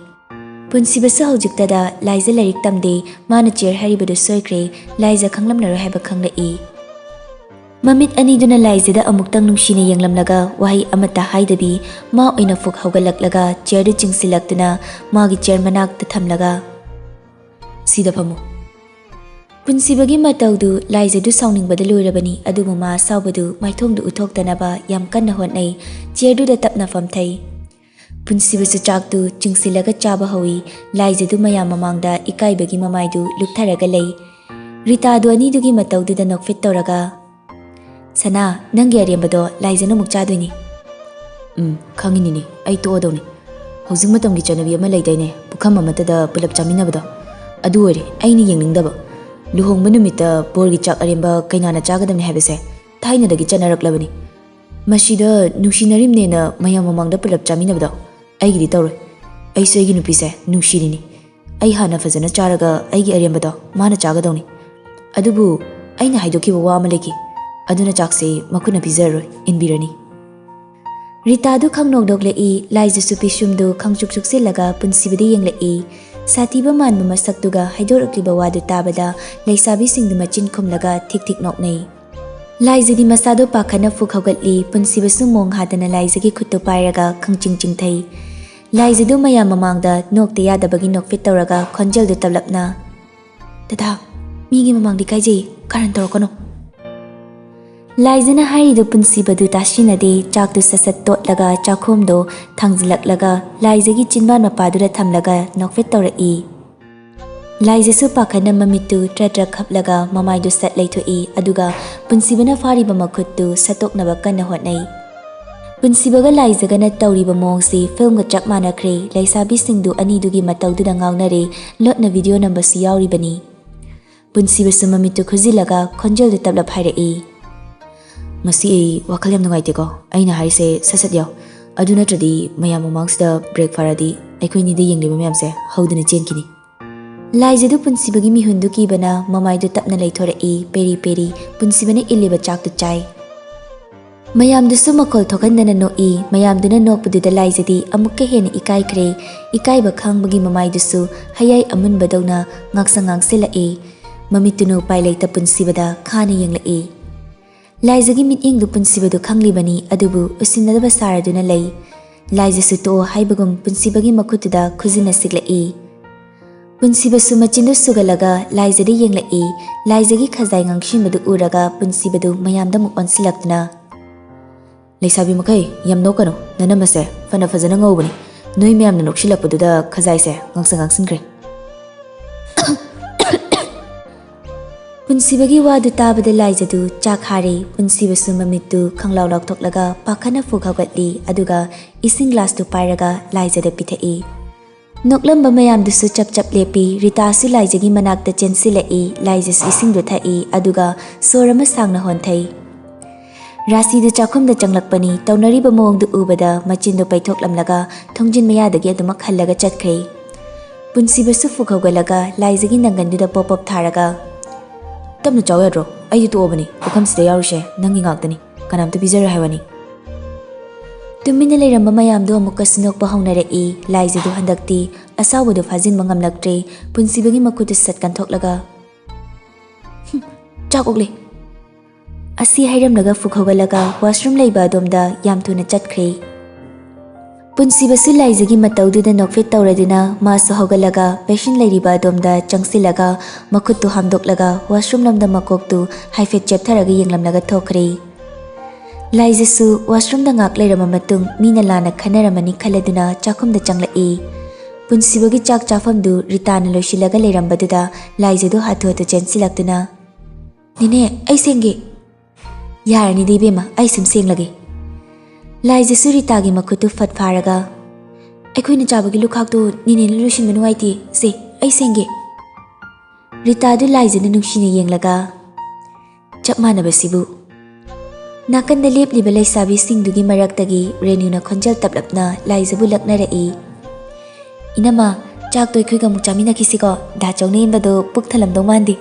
ꯄꯨꯟꯁꯤꯕꯁꯨ ꯍꯧꯖꯤꯛꯇꯗ ꯂꯥꯏꯖ ꯂꯥꯏꯔꯤꯛ ꯇꯝꯗꯦ, ꯃꯥꯅ ꯆꯤꯌꯔ ꯍꯥꯏꯔꯤꯕꯗꯨ ꯁꯣꯏꯈ꯭ꯔꯦ, ꯂꯥꯏꯖ ꯈꯪꯂꯝꯂꯔꯣꯏ ꯍꯥꯏꯕ ꯈꯪꯂꯛꯏ꯫ ꯃꯃꯤꯠ ꯑꯅꯤꯗꯨꯅ ꯂꯥꯏꯖꯗ ꯑꯃꯨꯛꯇꯪ ꯅꯨꯡꯁꯤꯅ ꯌꯦꯡꯂꯝꯂꯒ ꯋꯥꯍꯩ ꯑꯃꯠꯇ ꯍꯥꯏꯗꯕꯤ ꯃꯥ ꯑꯣꯏꯅ ꯐꯨꯛ ꯍꯧꯒꯠꯂꯛꯂꯒ ꯆꯤꯌꯔꯗꯨ ꯆꯤꯡꯁꯤꯜꯂꯛꯇꯨꯅ ꯃꯥꯒꯤ ꯆꯤꯌꯔ ꯃꯅꯥꯛꯇ ꯊꯝꯂꯒ, "ꯁꯤꯗ ꯐꯝꯃꯨ꯫" ꯄꯨꯟꯁꯤꯕꯒꯤ ꯃꯇꯧꯗꯨ ꯂꯥꯏꯖꯗꯨ ꯁꯥꯎꯅꯤꯡꯕꯗ ꯂꯣꯏꯔꯕꯅꯤ, ꯑꯗꯨꯕꯨ ꯃꯥ ꯑꯁꯥꯎꯕꯗꯨ ꯃꯥꯏꯊꯣꯡꯗ ꯎꯠꯊꯣꯛꯇꯅꯕ ꯌꯥꯝ ꯀꯟꯅ ꯍꯣꯠꯅꯩ꯫ ꯆꯤꯌꯔꯗꯨꯗ ꯇꯞꯅ ꯐꯝꯊꯩ꯫ ꯄꯨꯟꯁꯤꯕꯁꯨ ꯆꯥꯛꯇꯨ ꯆꯤꯡꯁꯤꯜꯂꯒ ꯆꯥꯕ ꯍꯧꯏ꯫ ꯂꯥꯏꯖꯗꯨ ꯃꯌꯥꯝ ꯃꯃꯥꯡꯗ ꯏꯀꯥꯏꯕꯒꯤ ꯃꯃꯥꯏꯗꯨ ꯂꯨꯞꯊꯔꯒ ꯂꯩ꯫ ꯔꯤꯇꯥꯗꯨ ꯑꯅꯤꯗꯨꯒꯤ ꯃꯇꯧꯗꯨꯗ ꯅꯣꯛꯐꯦꯠ ꯇꯧꯔꯒ, "ꯁꯅꯥ, ꯅꯪꯒꯤ ꯑꯔꯦꯝꯕꯗꯣ ꯂꯥꯏꯖꯅ ꯑꯃꯨꯛ ꯆꯥꯗꯣꯏꯅꯤ꯫" "ꯎꯝ, ꯈꯪꯉꯤꯅꯤꯅꯦ, ꯑꯩ ꯇꯣꯛꯑꯗꯧꯅꯤ꯫ ꯍꯧꯖꯤꯛ ꯃꯇꯝꯒꯤ ꯆꯠꯅꯕꯤ ꯑꯃ ꯂꯩꯗꯥꯏꯅꯦ, ꯄꯨꯈꯝ ꯑꯃꯠꯇꯗ ꯄꯨꯂꯞ ꯆꯥꯃꯤꯟꯅꯕꯗꯣ? ꯑꯗꯨ ꯑꯣꯏꯔꯦ ꯑꯩꯅ ꯌꯦꯡꯅꯤꯡꯗꯕ꯫ ꯂꯨꯍꯣꯡꯕ ꯅꯨꯃꯤꯠꯇ ꯕꯣꯔꯒꯤ ꯆꯥꯛ ꯑꯔꯦꯝꯕ ꯀꯩꯅꯥꯅ ꯆꯥꯒꯗꯕꯅꯤ ꯍꯥꯏꯕꯁꯦ ꯊꯥꯏꯅꯗꯒꯤ ꯆꯠꯅꯔꯛꯂꯕꯅꯤ꯫ ꯃꯁꯤꯗ ꯅꯨꯡꯁꯤꯅꯔꯤꯕꯅꯦꯅ ꯃꯌꯥꯝ ꯃꯃꯥꯡꯗ ꯄꯨꯂꯞ ꯆꯥꯃꯤꯟꯅꯕꯗꯣ ꯑꯩꯒꯤꯗꯤ ꯇꯧꯔꯣꯏ꯫ ꯑꯩꯁꯨ ꯑꯩꯒꯤ ꯅꯨꯄꯤꯁꯦ ꯅꯨꯡꯁꯤꯔꯤꯅꯤ꯫ ꯑꯩ ꯍꯥꯟꯅ ꯐꯖꯅ ꯆꯥꯔꯒ ꯑꯩꯒꯤ ꯑꯔꯦꯝꯕꯗꯣ ꯃꯥꯅ ꯆꯥꯒꯗꯧꯅꯤ꯫ ꯑꯗꯨꯕꯨ ꯑꯩꯅ ꯍꯥꯏꯗꯣꯛꯈꯤꯕ ꯋꯥ ꯑꯃ ꯂꯩꯈꯤ꯫ ꯑꯗꯨꯅ ꯆꯥꯛꯁꯦ ꯃꯈꯨꯠꯅ ꯄꯤꯖꯔꯔꯣꯏ, ꯏꯟꯕꯤꯔꯅꯤ꯫ ꯔꯤꯇꯥꯗꯨ ꯈꯪꯅꯣꯛ ꯅꯣꯛꯂꯛꯏ꯫ ꯂꯥꯏꯖꯁꯨ ꯄꯤꯁꯨꯝꯗꯨ ꯈꯪꯆꯨꯛ ꯆꯨꯛꯁꯤꯜꯂꯒ ꯄꯨꯟꯁꯤꯕꯗ ꯌꯦꯡꯂꯛꯏ꯫ ꯁꯥꯊꯤꯕ ꯃꯥꯟꯕ ꯃꯁꯛꯇꯨꯒ ꯍꯥꯏꯗꯣꯔꯛꯂꯤꯕ ꯋꯥꯗꯨ ꯇꯥꯕꯗ ꯂꯩꯁꯥꯕꯤꯁꯤꯡꯗꯨ ꯃꯆꯤꯟ ꯈꯨꯝꯂꯒ ꯊꯤꯛ ꯊꯤꯛ ꯅꯣꯛꯅꯩ꯫ ꯂꯥꯏꯖꯗꯤ ꯃꯁꯥꯗꯣ ꯄꯥꯈꯠꯅ ꯐꯨꯛ ꯍꯧꯒꯠꯂꯤ꯫ ꯄꯨꯟꯁꯤꯕꯁꯨ ꯃꯣꯡ ꯍꯥꯗꯅ ꯂꯥꯏꯖꯒꯤ ꯈꯨꯠꯇꯨ ꯄꯥꯏꯔꯒ ꯈꯪꯆꯤꯡ ꯆꯤꯡꯊꯩ꯫ ꯂꯥꯏꯖꯗꯨ ꯃꯌꯥꯝ ꯃꯃꯥꯡꯗ ꯅꯣꯛꯇ ꯌꯥꯗꯕꯒꯤ ꯅꯣꯛꯐꯦꯠ ꯇꯧꯔꯒ ꯈꯣꯟꯖꯦꯜꯗꯨ ꯇꯞꯂꯞꯅ, "ꯗꯗꯥ, ꯃꯤꯒꯤ ꯃꯃꯥꯡꯗ ꯏꯀꯥꯏꯖꯩ, ꯀꯥꯔꯟ ꯇꯧꯔꯛꯀꯅꯨ"꯫ ꯂꯥꯏꯖꯅ ꯍꯥꯏꯔꯤꯗꯨ ꯄꯨꯟꯁꯤꯕꯗꯨ ꯇꯥꯁꯤꯟꯅꯗꯦ꯫ ꯆꯥꯛꯇꯨ ꯁꯠ ꯁꯠ ꯇꯣꯠꯂꯒ ꯆꯥꯛꯈꯣꯝꯗꯣ ꯊꯥꯡꯖꯤꯜꯂꯛꯂꯒ ꯂꯥꯏꯖꯒꯤ ꯆꯤꯟꯕꯥꯟ ꯃꯄꯥꯗꯨꯗ ꯊꯝꯂꯒ ꯅꯣꯛꯐꯦꯠ ꯇꯧꯔꯛꯏ꯫ ꯂꯥꯏꯖꯁꯨ ꯄꯥꯈꯠꯅ ꯃꯃꯤꯠꯇꯨ ꯇ꯭ꯔ ꯇ꯭ꯔ ꯈꯞꯂꯒ ꯃꯃꯥꯏꯗꯨ ꯁꯠ ꯂꯩꯊꯣꯛꯏ, ꯑꯗꯨꯒ ꯄꯨꯟꯁꯤꯕꯅ ꯐꯥꯔꯤꯕ ꯃꯈꯨꯠꯇꯨ ꯁꯠꯇꯣꯛꯅꯕ ꯀꯟꯅ ꯍꯣꯠꯅꯩ꯫ ꯄꯨꯟꯁꯤꯕꯒ ꯂꯥꯏꯖꯒꯅ ꯇꯧꯔꯤꯕ ꯃꯑꯣꯡꯁꯤ ꯐꯤꯂꯝꯒ ꯆꯞ ꯃꯥꯟꯅꯈ꯭ꯔꯦ꯫ ꯂꯩꯁꯥꯕꯤꯁꯤꯡꯗꯨ ꯑꯅꯤꯗꯨꯒꯤ ꯃꯇꯧꯗꯨꯗ ꯉꯥꯎꯅꯔꯦ꯫ ꯂꯣꯠꯅ ꯚꯤꯗꯤꯑꯣ ꯅꯝꯕꯁꯨ ꯌꯥꯎꯔꯤꯕꯅꯤ꯫ ꯄꯨꯟꯁꯤꯕꯁꯨ ꯃꯃꯤꯠꯇꯨ ꯈꯨꯖꯤꯜꯂꯒ ꯈꯣꯟꯖꯦꯜꯗꯨ ꯇꯞꯂꯞ ꯍꯥꯏꯔꯛꯏ, "ꯉꯁꯤ ꯑꯩ ꯋꯥꯈꯜ ꯌꯥꯝ ꯅꯨꯡꯉꯥꯏꯇꯦꯀꯣ꯫ ꯑꯩꯅ ꯍꯥꯏꯔꯤꯁꯦ ꯁꯠ ꯁꯠ ꯌꯥꯎ꯫ ꯑꯗꯨ ꯅꯠꯇ꯭ꯔꯗꯤ ꯃꯌꯥꯝ ꯃꯃꯥꯡꯁꯤꯗ ꯕ꯭ꯔꯦꯛ ꯐꯥꯔꯗꯤ ꯑꯩꯈꯣꯏꯅꯤꯗ ꯌꯦꯡꯂꯤꯕ ꯃꯌꯥꯝꯁꯦ ꯍꯧꯗꯅ ꯆꯦꯟꯈꯤꯅꯤ"꯫ ꯂꯥꯏꯖꯗꯨ ꯄꯨꯟꯁꯤꯕꯒꯤ ꯃꯤꯍꯨꯟꯗꯨ ꯀꯤꯕꯅ ꯃꯃꯥꯏꯗꯨ ꯇꯞꯅ ꯂꯩꯊꯣꯔꯛꯏ꯫ ꯄꯦꯔꯤ ꯄꯦꯔꯤ ꯄꯨꯟꯁꯤꯕꯅ ꯏꯜꯂꯤꯕ ꯆꯥꯛꯇꯨ ꯆꯥꯏ꯫ ꯃꯌꯥꯝꯗꯨꯁꯨ ꯃꯈꯣꯜ ꯊꯣꯛꯍꯟꯗꯅ ꯅꯣꯛꯏ꯫ ꯃꯌꯥꯝꯗꯨꯅ ꯅꯣꯛꯄꯗꯨꯗ ꯂꯥꯏꯖꯗꯤ ꯑꯃꯨꯛꯀ ꯍꯦꯟꯅ ꯏꯀꯥꯏꯈ꯭ꯔꯦ꯫ ꯏꯀꯥꯏꯕ ꯈꯥꯡꯕꯒꯤ ꯃꯃꯥꯏꯗꯨꯁꯨ ꯍꯌꯥꯏ ꯑꯃꯨꯟꯕꯗꯧꯅ ꯉꯥꯡꯁꯪ ꯉꯥꯡꯁꯤꯜꯂꯛꯏ꯫ ꯃꯃꯤꯠꯇꯨꯅ ꯎꯄꯥꯏ ꯂꯩꯇ ꯄꯨꯟꯁꯤꯕꯗ ꯈꯥꯅ ꯌꯦꯡꯂꯛꯏ꯫ ꯂꯥꯏꯖꯒꯤ ꯃꯤꯠꯌꯦꯡꯗꯨ ꯄꯨꯟꯁꯤꯕꯗꯨ ꯈꯪꯂꯤꯕꯅꯤ, ꯑꯗꯨꯕꯨ ꯎꯁꯤꯟꯅꯗꯕ ꯁꯥꯔꯗꯨꯅ ꯂꯩ꯫ ꯂꯥꯏꯖꯁꯨ ꯇꯣꯛꯑꯣ ꯍꯥꯏꯕꯒꯨꯝ ꯄꯨꯟꯁꯤꯕꯒꯤ ꯃꯈꯨꯠꯇꯨꯗ ꯈꯨꯖꯤꯟꯅ ꯁꯤꯛꯂꯛꯏ꯫ ꯄꯨꯟꯁꯤꯕꯁꯨ ꯃꯆꯤꯟꯗꯨ ꯁꯨꯒꯠꯂꯒ ꯂꯥꯏꯖꯗ ꯌꯦꯡꯂꯛꯏ꯫ ꯂꯥꯏꯖꯒꯤ ꯈꯖꯥꯏ ꯉꯥꯡꯁꯤꯟꯕꯗꯨ ꯎꯔꯒ ꯄꯨꯟꯁꯤꯕꯗꯨ ꯃꯌꯥꯝꯗ ꯑꯃꯨꯛ ꯑꯣꯟꯁꯤꯜꯂꯛꯇꯨꯅ, "ꯂꯩꯁꯥꯕꯤ ꯃꯈꯩ, ꯌꯥꯝ ꯅꯣꯛꯀꯅꯨ, ꯅꯅꯝꯃꯁꯦ ꯐꯅ ꯐꯖꯅ ꯉꯧꯕꯅꯤ꯫ ꯅꯣꯏ ꯃꯌꯥꯝꯅ ꯅꯣꯛꯁꯤꯜꯂꯛꯄꯗꯨꯗ ꯈꯖꯥꯏꯁꯦ ꯉꯥꯡꯁꯪ ꯉꯥꯡꯁꯤꯟꯈ꯭ꯔꯦ"꯫ ꯄꯨꯟꯁꯤꯕꯒꯤ ꯋꯥꯗꯨ ꯇꯥꯕꯗ ꯂꯥꯏꯖꯗꯨ ꯆꯥꯛ ꯍꯥꯔꯦ꯫ ꯄꯨꯟꯁꯤꯕꯁꯨ ꯃꯃꯤꯠꯇꯨ ꯈꯪꯂꯥꯎ ꯂꯥꯎꯊꯣꯛꯂꯒ ꯄꯥꯈꯠꯅ ꯐꯨꯛ ꯍꯧꯒꯠꯂꯤ, ꯑꯗꯨꯒ ꯏꯁꯤꯡ ꯒ꯭ꯂꯥꯁꯇꯨ ꯄꯥꯏꯔꯒ ꯂꯥꯏꯖꯗ ꯄꯤꯊꯛꯏ꯫ ꯅꯣꯛꯂꯝꯕ ꯃꯌꯥꯝꯗꯨꯁꯨ ꯆꯞ ꯆꯞ ꯂꯦꯞꯄꯤ꯫ ꯔꯤꯇꯥꯁꯨ ꯂꯥꯏꯖꯒꯤ ꯃꯅꯥꯛꯇ ꯆꯦꯟꯁꯤꯜꯂꯛꯏ꯫ ꯂꯥꯏꯖꯁꯨ ꯏꯁꯤꯡꯗꯨ ꯊꯛꯏ, ꯑꯗꯨꯒ ꯁꯣꯔ ꯑꯃ ꯁꯥꯡꯅ ꯍꯣꯟꯊꯩ꯫ ꯔꯥꯁꯤꯗꯨ ꯆꯥꯛꯈꯨꯝꯗ ꯆꯪꯂꯛꯄꯅꯤ꯫ ꯇꯧꯅꯔꯤꯕ ꯃꯑꯣꯡꯗꯨ ꯎꯕꯗ ꯃꯆꯤꯟꯗꯨ ꯄꯩꯊꯣꯛꯂꯝꯂꯒ ꯊꯣꯡꯖꯤꯟ ꯃꯌꯥꯗꯒꯤ ꯑꯗꯨꯃꯛ ꯍꯜꯂꯒ ꯆꯠꯈ꯭ꯔꯦ꯫ ꯄꯨꯟꯁꯤꯕꯁꯨ ꯐꯨꯛ ꯍꯧꯒꯠꯂꯒ ꯂꯥꯏꯖꯒꯤ ꯅꯪꯒꯟꯗꯨꯗ ꯄꯣꯞ ꯄꯣꯞ ꯊꯥꯔꯒ, "ꯇꯞꯅ ꯆꯥꯎ ꯌꯥꯗ꯭ꯔꯣ? ꯑꯩꯗꯤ ꯇꯣꯛꯑꯕꯅꯤ, ꯄꯨꯈꯝꯁꯤꯗ ꯌꯥꯎꯔꯤꯁꯦ ꯅꯪꯒꯤ ꯉꯥꯛꯇꯅꯤ, ꯀꯅꯥꯝꯇ ꯄꯤꯖꯔꯣꯏ ꯍꯥꯏꯕꯅꯤ꯫ ꯇꯨꯃꯤꯟꯅ ꯂꯩꯔꯝꯕ ꯃꯌꯥꯝꯗꯣ ꯑꯃꯨꯛꯀꯁꯨ ꯅꯣꯛꯄ ꯍꯧꯅꯔꯛꯏ꯫ ꯂꯥꯏꯖꯗꯨ ꯍꯟꯗꯛꯇꯤ ꯑꯁꯥꯎꯕꯗꯨ ꯐꯥꯖꯤꯟꯕ ꯉꯝꯂꯛꯇ꯭ꯔꯦ꯫ ꯄꯨꯟꯁꯤꯕꯒꯤ ꯃꯈꯨꯠꯇꯨ ꯁꯠ ꯀꯟꯊꯣꯛꯂꯒ, "ꯍꯨꯝ, ꯆꯥꯛ ꯑꯣꯛꯂꯦ!" ꯑꯁꯤ ꯍꯥꯏꯔꯝꯂꯒ ꯐꯨꯛ ꯍꯧꯒꯠꯂꯒ washroom ꯂꯩꯕ ꯑꯗꯣꯝꯗ ꯌꯥꯝ ꯊꯨꯅ ꯆꯠꯈ꯭ꯔꯦ꯫ ꯄꯨꯟꯁꯤꯕꯁꯨ ꯂꯥꯏꯖꯒꯤ ꯃꯇꯧꯗꯨꯗ ꯅꯣꯛꯐꯦꯠ ꯇꯧꯔꯗꯨꯅ ꯃꯥꯁꯨ ꯍꯧꯒꯠꯂꯒ basin ꯂꯩꯔꯤꯕ ꯑꯗꯣꯝꯗ ꯆꯪꯁꯤꯜꯂꯒ ꯃꯈꯨꯠꯇꯨ ꯍꯥꯝꯗꯣꯛꯂꯒ washroom ꯂꯣꯝꯗ ꯃꯀꯣꯛꯇꯨ ꯍꯥꯏꯐꯦꯠ ꯆꯦꯞꯊꯔꯒ ꯌꯦꯡꯂꯝꯂꯒ ꯊꯣꯛꯈ꯭ꯔꯦ꯫ ꯂꯥꯏꯖꯁꯨ washroom ꯗ ꯉꯥꯛ ꯂꯩꯔꯝꯕ ꯃꯇꯨꯡ ꯃꯤꯅ ꯂꯥꯟꯅ ꯈꯟꯅꯔꯝꯃꯅꯤ ꯈꯜꯂꯗꯨꯅ ꯆꯥꯛꯈꯨꯝꯗ ꯆꯪꯂꯛꯏ꯫ ꯄꯨꯟꯁꯤꯕꯒꯤ ꯆꯥꯛ ꯆꯥꯐꯝꯗꯨ ꯔꯤꯇꯥꯅ ꯂꯣꯏꯁꯤꯜꯂꯒ ꯂꯩꯔꯝꯕꯗꯨꯗ ꯂꯥꯏꯖꯗꯨ ꯍꯥꯊꯨ ꯍꯥꯊꯨ ꯆꯦꯟꯁꯤꯜꯂꯛꯇꯨꯅ, "ꯅꯦꯅꯦ, ꯑꯩ ꯁꯦꯡꯒꯦ꯫" "ꯌꯥꯔꯅꯤꯗ ꯏꯕꯦꯝꯃ, ꯑꯩ ꯁꯨꯝ ꯁꯦꯡꯂꯒꯦ꯫" ꯂꯥꯏꯖꯁꯨ ꯔꯤꯇꯥꯒꯤ ꯃꯈꯨꯠꯇꯨ ꯐꯠ ꯐꯥꯔꯒ, "ꯑꯩꯈꯣꯏꯅ ꯆꯥꯕꯒꯤ ꯂꯨꯈꯥꯛꯇꯨ ꯅꯦꯅꯦꯅ ꯂꯣꯏꯁꯤꯟꯕ ꯅꯨꯡꯉꯥꯏꯇꯦ, ꯁꯦ, ꯑꯩ ꯁꯦꯡꯒꯦ꯫" ꯔꯤꯇꯥꯗꯨ ꯂꯥꯏꯖꯅ ꯅꯨꯡꯁꯤꯅ ꯌꯦꯡꯂꯒ, "ꯆꯞ ꯃꯥꯟꯅꯕꯁꯤꯕꯨ꯫" ꯅꯥꯀꯟꯗ ꯂꯦꯞꯂꯤꯕ ꯂꯩꯁꯥꯕꯤꯁꯤꯡꯗꯨꯒꯤ ꯃꯔꯛꯇꯒꯤ ꯔꯦꯅꯨꯅ ꯈꯣꯟꯖꯦꯜ ꯇꯞꯂꯞꯅ ꯂꯥꯏꯖꯕꯨ ꯂꯛꯅꯔꯛꯏ꯫ "ꯏꯅꯝꯃ, ꯆꯥꯛꯇꯣ ꯑꯩꯈꯣꯏꯒ ꯑꯃꯨꯛ ꯆꯥꯃꯤꯟꯅꯈꯤꯁꯤꯀꯣ, ꯗꯥ ꯆꯧꯅ ꯏꯟꯕꯗꯣ ꯄꯨꯛ ꯊꯜꯂꯝꯗꯧ ꯃꯥꯟꯗꯦ꯫"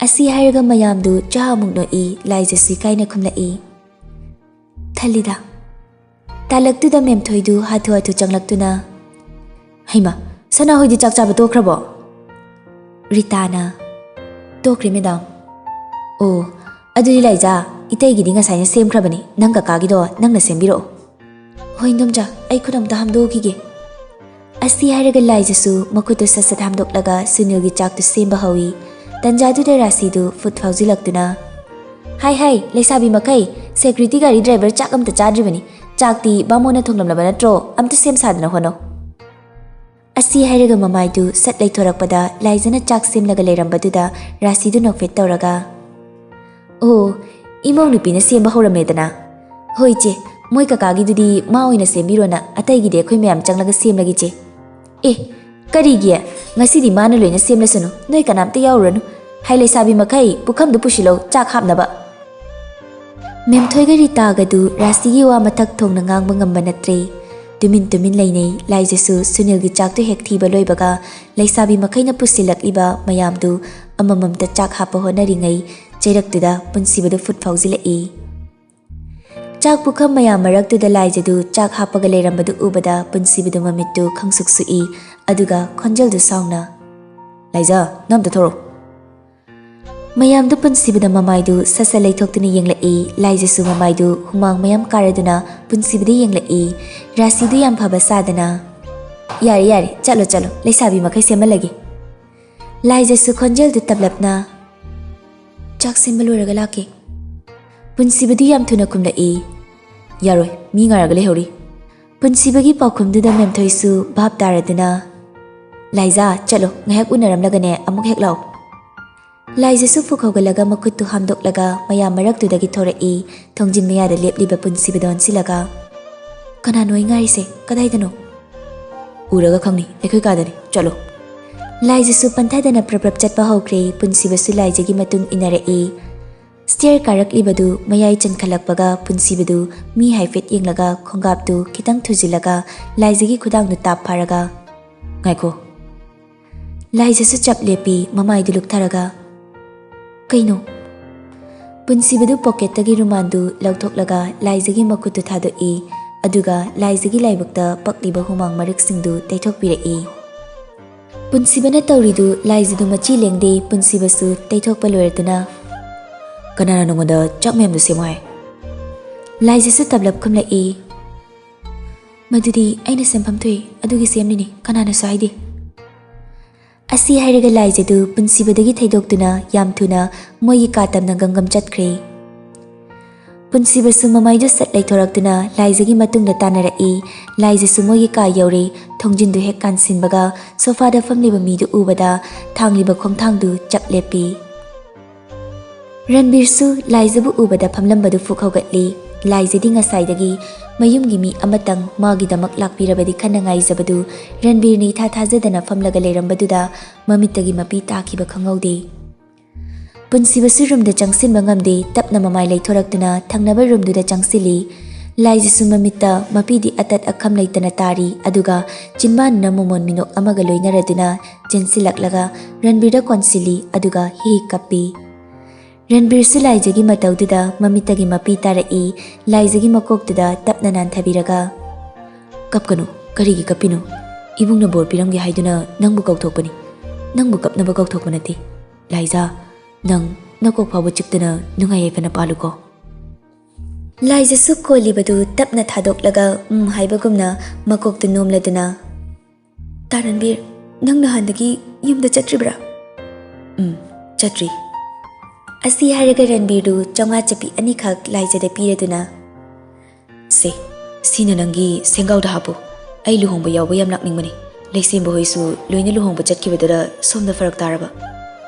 ꯑꯁꯤ ꯍꯥꯏꯔꯒ ꯃꯌꯥꯝꯗꯨ ꯆꯥ ꯑꯃꯨꯛ ꯅꯣꯛꯏ꯫ ꯂꯥꯏꯖꯁꯨ ꯏꯀꯥꯏꯅ ꯈꯨꯝꯂꯛꯏ, "ꯊꯜꯂꯤꯗ꯫" ꯇꯥꯂꯛꯇꯨꯗ ꯃꯦꯝꯊꯣꯏꯗꯨ ꯍꯥꯊꯨ ꯍꯥꯊꯨ ꯆꯪꯂꯛꯇꯨꯅ, "ꯍꯩꯃ, ꯁꯅꯥꯍꯣꯏꯗꯤ ꯆꯥꯛ ꯆꯥꯕ ꯇꯣꯛꯈ꯭ꯔꯕꯣ?" ꯔꯤꯇꯥꯅ, "ꯇꯣꯛꯈ꯭ꯔꯦ, ꯃꯦꯗꯥꯝ꯫" "ꯑꯣ, ꯑꯗꯨꯗꯤ ꯂꯥꯏꯖꯥ, ꯏꯇꯩꯒꯤꯗꯤ ꯉꯁꯥꯏꯅ ꯁꯦꯝꯈ꯭ꯔꯕꯅꯤ, ꯅꯪ ꯀꯀꯥꯒꯤꯗꯣ ꯅꯪꯅ ꯁꯦꯝꯕꯤꯔꯛꯑꯣ꯫" "ꯍꯣꯏ, ꯏꯟꯗꯣꯝꯆꯥ, ꯑꯩ ꯈꯨꯠ ꯑꯝꯇ ꯍꯥꯝꯗꯣꯛꯎꯈꯤꯒꯦ꯫" ꯑꯁꯤ ꯍꯥꯏꯔꯒ ꯂꯥꯏꯖꯁꯨ ꯃꯈꯨꯠꯇꯨ ꯁꯠ ꯁꯠ ꯍꯥꯝꯗꯣꯛꯂꯒ ꯁꯨꯅꯤꯜꯒꯤ ꯆꯥꯛꯇꯨ ꯁꯦꯝꯕ ꯍꯧꯏ꯫ ꯇꯟꯖꯥꯗꯨꯗ ꯔꯥꯁꯤꯗꯨ ꯐꯨꯠ ꯐꯥꯎꯖꯤꯜꯂꯛꯇꯨꯅ, "ꯍꯥꯏ ꯍꯥꯏ, ꯂꯩꯁꯥꯕꯤ ꯃꯈꯩ, security ꯒꯥꯔꯤ driver ꯆꯥꯛ ꯑꯝꯇ ꯆꯥꯗ꯭ꯔꯤꯕꯅꯤ꯫ ꯆꯥꯛꯇꯤ ꯕꯥꯃꯣꯟꯅ ꯊꯣꯡꯂꯝꯂꯕ ꯅꯠꯇ꯭ꯔꯣ? ꯑꯝꯇ ꯁꯦꯝ ꯁꯥꯗꯅ ꯍꯣꯠꯅꯧ꯫" ꯑꯁꯤ ꯍꯥꯏꯔꯒ ꯃꯃꯥꯏꯗꯨ ꯁꯠ ꯂꯩꯊꯣꯔꯛꯄꯗ ꯂꯥꯏꯖꯅ ꯆꯥꯛ ꯁꯦꯝꯂꯒ ꯂꯩꯔꯝꯕꯗꯨꯗ ꯔꯥꯁꯤꯗꯨ ꯅꯣꯛꯐꯦꯠ ꯇꯧꯔꯒ, "ꯑꯣ, ꯏꯃꯧ ꯅꯨꯄꯤꯅ ꯁꯦꯝꯕ ꯍꯧꯔꯝꯃꯦꯗꯅ꯫ ꯍꯣꯏ ꯏꯆꯦ, ꯃꯣꯏ ꯀꯀꯥꯒꯤꯗꯨꯗꯤ ꯃꯥ ꯑꯣꯏꯅ ꯁꯦꯝꯕꯤꯔꯣꯅ, ꯑꯇꯩꯒꯤꯗꯤ ꯑꯩꯈꯣꯏ ꯃꯌꯥꯝ ꯆꯪꯂꯒ ꯁꯦꯝꯂꯒꯦ ꯏꯆꯦ꯫" "ꯑꯦ, ꯀꯔꯤꯒꯤ? ꯉꯁꯤꯗꯤ ꯃꯥꯅ ꯂꯣꯏꯅ ꯁꯦꯝꯂꯁꯅꯨ, ꯅꯣꯏ ꯀꯅꯥꯝꯇ ꯌꯥꯎꯔꯨꯔꯅꯨ꯫ ꯍꯥꯏ ꯂꯩꯁꯥꯕꯤ ꯃꯈꯩ, ꯄꯨꯈꯝꯗꯨ ꯄꯨꯁꯤꯜꯂꯣ, ꯆꯥꯛ ꯍꯥꯞꯅꯕ꯫" ꯃꯦꯝꯊꯣꯏꯒ ꯔꯤꯇꯥꯒꯗꯨ ꯔꯥꯁꯤꯒꯤ ꯋꯥ ꯃꯊꯛ ꯊꯣꯡꯅ ꯉꯥꯡꯕ ꯉꯝꯕ ꯅꯠꯇ꯭ꯔꯦ꯫ ꯇꯨꯃꯤꯟ ꯇꯨꯃꯤꯟ ꯂꯩꯅꯩ꯫ ꯂꯥꯏꯖꯁꯨ ꯁꯨꯅꯤꯜꯒꯤ ꯆꯥꯛꯇꯨ ꯍꯦꯛ ꯊꯤꯕ ꯂꯣꯏꯕꯒ ꯂꯩꯁꯥꯕꯤ ꯃꯈꯩꯅ ꯄꯨꯁꯤꯜꯂꯛꯂꯤꯕ ꯃꯌꯥꯝꯗꯨ ꯑꯃꯃꯝꯇ ꯆꯥꯛ ꯍꯥꯞꯄ ꯍꯣꯠꯅꯔꯤꯉꯩ ꯆꯩꯔꯛꯇꯨꯗ ꯄꯨꯟꯁꯤꯕꯗꯨ ꯐꯨꯠ ꯐꯥꯎꯖꯤꯜꯂꯛꯏ꯫ ꯆꯥꯛ ꯄꯨꯈꯝ ꯃꯌꯥꯝ ꯃꯔꯛꯇꯨꯗ ꯂꯥꯏꯖꯗꯨ ꯆꯥꯛ ꯍꯥꯞꯄꯒ ꯂꯩꯔꯝꯕꯗꯨ ꯎꯕꯗ ꯄꯨꯟꯁꯤꯕꯗꯨ ꯃꯃꯤꯠꯇꯨ ꯈꯪꯁꯨꯛ ꯁꯨꯛꯏ꯫ ꯑꯗꯨꯒ ꯈꯣꯟꯖꯦꯜꯗꯨ ꯁꯥꯎꯅ, "ꯂꯥꯏꯖ, ꯅꯪ ꯑꯝꯇ ꯊꯣꯔꯛꯑꯣ!" ꯃꯌꯥꯝꯗꯨ ꯄꯨꯟꯁꯤꯕꯗ ꯃꯃꯥꯏꯗꯨ ꯁꯠ ꯁꯠ ꯂꯩꯊꯣꯛꯇꯨꯅ ꯌꯦꯡꯂꯛꯏ꯫ ꯂꯥꯏꯖꯁꯨ ꯃꯃꯥꯏꯗꯨ ꯍꯨꯃꯥꯡ ꯃꯌꯥꯝ ꯀꯥꯔꯗꯨꯅ ꯄꯨꯟꯁꯤꯕꯗ ꯌꯦꯡꯂꯛꯏ꯫ ꯔꯥꯁꯤꯗꯨ ꯌꯥꯝ ꯐꯕ ꯁꯥꯗꯅ, "ꯌꯥꯔꯦ, ꯌꯥꯔꯦ, ꯆꯠꯂꯣ, ꯆꯠꯂꯣ, ꯂꯩꯁꯥꯕꯤ ꯃꯈꯩ ꯁꯦꯝꯍꯜꯂꯒꯦ꯫" ꯂꯥꯏꯖꯁꯨ ꯈꯣꯟꯖꯦꯜꯗꯨ ꯇꯞꯂꯞꯅ, "ꯆꯥꯛ ꯁꯦꯝꯕ ꯂꯣꯏꯔꯒ ꯂꯥꯛꯀꯦ꯫" ꯄꯨꯟꯁꯤꯕꯗꯤ ꯌꯥꯝ ꯊꯨꯅ ꯈꯨꯝꯂꯛꯏ, "ꯌꯥꯔꯣꯏ, ꯃꯤ ꯉꯥꯏꯔꯒ ꯂꯩꯍꯧꯔꯤ꯫" ꯄꯨꯟꯁꯤꯕꯒꯤ ꯄꯥꯎꯈꯨꯝꯗꯨꯗ ꯃꯦꯝꯊꯣꯏꯁꯨ ꯚꯥꯞ ꯇꯥꯔꯗꯨꯅ, "ꯂꯥꯏꯖꯥ, ꯆꯠꯂꯣ, ꯉꯥꯏꯍꯥꯛ ꯎꯅꯔꯝꯂꯒꯅꯦ ꯑꯃꯨꯛ ꯍꯦꯛ ꯂꯥꯛꯑꯣ꯫" ꯂꯥꯏꯖꯁꯨ ꯐꯨꯛ ꯍꯧꯒꯠꯂꯒ ꯃꯈꯨꯠꯇꯨ ꯍꯥꯝꯗꯣꯛꯂꯒ ꯃꯌꯥꯝ ꯃꯔꯛꯇꯨꯗꯒꯤ ꯊꯣꯔꯛꯏ꯫ ꯊꯣꯡꯖꯤꯟ ꯃꯌꯥꯗ ꯂꯦꯞꯂꯤꯕ ꯄꯨꯟꯁꯤꯕꯗ ꯑꯣꯟꯁꯤꯜꯂꯒ, "ꯀꯅꯥꯅꯣ ꯑꯩ ꯉꯥꯏꯔꯤꯁꯦ? ꯀꯗꯥꯏꯗꯅꯣ?" "ꯎꯔꯒ ꯈꯪꯅꯤ, ꯑꯩꯈꯣꯏ ꯀꯥꯗꯅꯤ, ꯆꯠꯂꯣ꯫" ꯂꯥꯏꯖꯁꯨ ꯄꯟꯊꯗꯅ ꯄ꯭ꯔꯞ ꯄ꯭ꯔꯞ ꯆꯠꯄ ꯍꯧꯈ꯭ꯔꯦ꯫ ꯄꯨꯟꯁꯤꯕꯁꯨ ꯂꯥꯏꯖꯒꯤ ꯃꯇꯨꯡ ꯏꯟꯅꯔꯛꯏ꯫ ꯁ꯭ꯇꯤꯌꯔ ꯀꯥꯔꯛꯂꯤꯕꯗꯨ ꯃꯌꯥꯏ ꯆꯟꯈꯠꯂꯛꯄꯒ ꯄꯨꯟꯁꯤꯕꯗꯨ ꯃꯤ ꯍꯥꯏꯐꯦꯠ ꯌꯦꯡꯂꯒ ꯈꯣꯡꯒꯥꯞꯇꯨ ꯈꯤꯇꯪ ꯊꯨꯖꯤꯜꯂꯒ ꯂꯥꯏꯖꯒꯤ ꯈꯨꯗꯥꯡꯗꯨ ꯇꯥꯞ ꯐꯥꯔꯒ, "ꯉꯥꯏꯈꯣ꯫" ꯂꯥꯏꯖꯁꯨ ꯆꯞ ꯂꯦꯞꯄꯤ, ꯃꯃꯥꯏꯗꯨ ꯂꯨꯛꯊꯔꯒ, "ꯀꯩꯅꯣ?" ꯄꯨꯟꯁꯤꯕꯗꯨ ꯄꯣꯀꯦꯠꯇꯒꯤ ꯔꯨꯃꯥꯟꯗꯨ ꯂꯧꯊꯣꯛꯂꯒ ꯂꯥꯏꯖꯒꯤ ꯃꯈꯨꯠꯇꯨ ꯊꯥꯗꯣꯛꯏ꯫ ꯑꯗꯨꯒ ꯂꯥꯏꯖꯒꯤ ꯂꯥꯏꯕꯛꯇ ꯄꯛꯂꯤꯕ ꯍꯨꯃꯥꯡ ꯃꯔꯤꯛꯁꯤꯡꯗꯨ ꯇꯩꯊꯣꯛꯄꯤꯔꯛꯏ꯫ ꯄꯨꯟꯁꯤꯕꯅ ꯇꯧꯔꯤꯗꯨ ꯂꯥꯏꯖꯗꯨ ꯃꯆꯤ ꯂꯦꯡꯗꯦ꯫ ꯄꯨꯟꯁꯤꯕꯁꯨ ꯇꯩꯊꯣꯛꯄ ꯂꯣꯏꯔꯗꯨꯅ, "ꯀꯅꯥꯅ ꯅꯉꯣꯟꯗ ꯆꯥꯛ ꯃꯌꯥꯝꯗꯨ ꯁꯦꯝꯃꯣ ꯍꯥꯏ?" ꯂꯥꯏꯖꯁꯨ ꯇꯞꯂꯞ ꯈꯨꯝꯂꯛꯏ, "ꯃꯗꯨꯗꯤ ꯑꯩꯅ ꯁꯦꯝꯐꯝ ꯊꯣꯛꯏ, ꯑꯗꯨꯒꯤ ꯁꯦꯝꯂꯤꯅꯤ, ꯀꯅꯥꯅꯁꯨ ꯍꯥꯏꯗꯦ꯫" ꯑꯁꯤ ꯍꯥꯏꯔꯒ ꯂꯥꯏꯖꯗꯨ ꯄꯨꯟꯁꯤꯕꯗꯒꯤ ꯊꯩꯗꯣꯛꯇꯨꯅ ꯌꯥꯝ ꯊꯨꯅ ꯃꯣꯏꯒꯤ ꯀꯥ ꯇꯝꯅ ꯒꯝꯒꯝ ꯆꯠꯈ꯭ꯔꯦ꯫ ꯄꯨꯟꯁꯤꯕꯁꯨ ꯃꯃꯥꯏꯗꯨ ꯁꯠ ꯂꯩꯊꯣꯔꯛꯇꯨꯅ ꯂꯥꯏꯖꯒꯤ ꯃꯇꯨꯡꯗ ꯇꯥꯟꯅꯔꯛꯏ꯫ ꯂꯥꯏꯖꯁꯨ ꯃꯣꯏꯒꯤ ꯀꯥ ꯌꯧꯔꯦ꯫ ꯊꯣꯡꯖꯤꯟꯗꯨ ꯍꯦꯛ ꯀꯥꯟꯁꯤꯟꯕꯒ ꯁꯣꯐꯥꯗ ꯐꯝꯂꯤꯕ ꯃꯤꯗꯨ ꯎꯕꯗ ꯊꯥꯡꯂꯤꯕ ꯈꯣꯡꯊꯥꯡꯗꯨ ꯆꯞ ꯂꯦꯞꯄꯤ꯫ ꯔꯟꯕꯤꯔꯁꯨ ꯂꯥꯏꯖꯕꯨ ꯎꯕꯗ ꯐꯝꯂꯝꯕꯗꯨ ꯐꯨꯛ ꯍꯧꯒꯠꯂꯤ꯫ ꯂꯥꯏꯖꯗꯤ ꯉꯁꯥꯏꯗꯒꯤ ꯃꯌꯨꯝꯒꯤ ꯃꯤ ꯑꯃꯇꯪ ꯃꯥꯒꯤꯗꯃꯛ ꯂꯥꯛꯄꯤꯔꯕꯗꯤ ꯈꯟꯅ ꯉꯥꯏꯖꯕꯗꯨ ꯔꯟꯕꯤꯔꯅ ꯏꯊꯥ ꯊꯥꯖꯗꯅ ꯐꯝꯂꯒ ꯂꯩꯔꯝꯕꯗꯨꯗ ꯃꯃꯤꯠꯇꯒꯤ ꯃꯄꯤ ꯇꯥꯈꯤꯕ ꯈꯪꯍꯧꯗꯦ꯫ ꯄꯨꯟꯁꯤꯕꯁꯨ ꯔꯨꯝꯗ ꯆꯪꯁꯤꯟꯕ ꯉꯝꯗꯦ꯫ ꯇꯞꯅ ꯃꯃꯥꯏ ꯂꯩꯊꯣꯔꯛꯇꯨꯅ ꯊꯪꯅꯕ ꯔꯨꯝꯗꯨꯗ ꯆꯪꯁꯤꯜꯂꯤ꯫ ꯂꯥꯏꯖꯁꯨ ꯃꯃꯤꯠꯇ ꯃꯄꯤꯗꯤ ꯑꯇꯠ ꯑꯈꯝ ꯂꯩꯇꯅ ꯇꯥꯔꯤ, ꯑꯗꯨꯒ ꯆꯤꯟꯕꯥꯟꯗꯨꯅ ꯃꯣꯃꯣꯟ ꯃꯤꯅꯣꯛ ꯑꯃꯒ ꯂꯣꯏꯅꯔꯗꯨꯅ ꯆꯦꯟꯁꯤꯜꯂꯛꯂꯒ ꯔꯟꯕꯤꯔꯗ ꯀꯣꯟꯁꯤꯜꯂꯤ, ꯑꯗꯨꯒ ꯍꯤ ꯍꯤ ꯀꯞꯄꯤ꯫ ꯔꯟꯕꯤꯔꯁꯨ ꯂꯥꯏꯖꯒꯤ ꯃꯇꯧꯗꯨꯗ ꯃꯃꯤꯠꯇꯒꯤ ꯃꯄꯤ ꯇꯥꯔꯛꯏ꯫ ꯂꯥꯏꯖꯒꯤ ꯃꯀꯣꯛꯇꯨꯗ ꯇꯞꯅ ꯅꯥꯟꯊꯕꯤꯔꯒ, "ꯀꯞꯀꯅꯨ, ꯀꯔꯤꯒꯤ ꯀꯞꯄꯤꯅꯣ? ꯏꯕꯨꯡꯅ ꯕꯣꯔ ꯄꯤꯔꯝꯒꯦ ꯍꯥꯏꯗꯨꯅ ꯅꯪꯕꯨ ꯀꯧꯊꯣꯛꯄꯅꯤ꯫ ꯅꯪꯕꯨ ꯀꯞꯅꯕ ꯀꯧꯊꯣꯛꯄ ꯅꯠꯇꯦ꯫ ꯂꯥꯏꯖꯥ, ꯅꯪ ꯅꯀꯣꯛ ꯐꯥꯎꯕ ꯆꯤꯛꯇꯅ ꯅꯨꯡꯉꯥꯏ ꯌꯥꯏꯐꯅ ꯄꯥꯜꯂꯨꯀꯣ꯫" ꯂꯥꯏꯖꯁꯨ ꯀꯣꯜꯂꯤꯕꯗꯨ ꯇꯞꯅ ꯊꯥꯗꯣꯛꯂꯒ ꯎꯝ ꯍꯥꯏꯕꯒꯨꯝꯅ ꯃꯀꯣꯛꯇꯨ ꯅꯣꯝꯂꯗꯨꯅ, "ꯇꯥ ꯔꯟꯕꯤꯔ, ꯅꯪ ꯅꯍꯥꯟꯗꯒꯤ ꯌꯨꯝꯗ ꯆꯠꯇ꯭ꯔꯤꯕ꯭ꯔꯥ?" "ꯎꯝ, ꯆꯠꯇ꯭ꯔꯤ꯫" ꯑꯁꯤ ꯍꯥꯏꯔꯒ ꯔꯟꯕꯤꯔꯗꯨ ꯆꯥꯝꯃꯉꯥ ꯆꯞꯄꯤ ꯑꯅꯤꯈꯛ ꯂꯥꯏꯖꯗ ꯄꯤꯔꯗꯨꯅ, "ꯁꯦ, ꯁꯤꯅ ꯅꯪꯒꯤ ꯁꯦꯡꯒꯥꯎꯗ ꯍꯥꯞꯄꯨ꯫ ꯑꯩ ꯂꯨꯍꯣꯡꯕ ꯌꯥꯎꯕ ꯌꯥꯝ ꯂꯥꯛꯅꯤꯡꯕꯅꯤ꯫ ꯂꯩꯁꯦꯝꯕ ꯍꯣꯏꯁꯨ ꯂꯣꯏꯅ ꯂꯨꯍꯣꯡꯕ ꯆꯠꯈꯤꯕꯗꯨꯗ ꯁꯣꯝꯗ ꯐꯔꯛ ꯇꯥꯔꯕ꯫"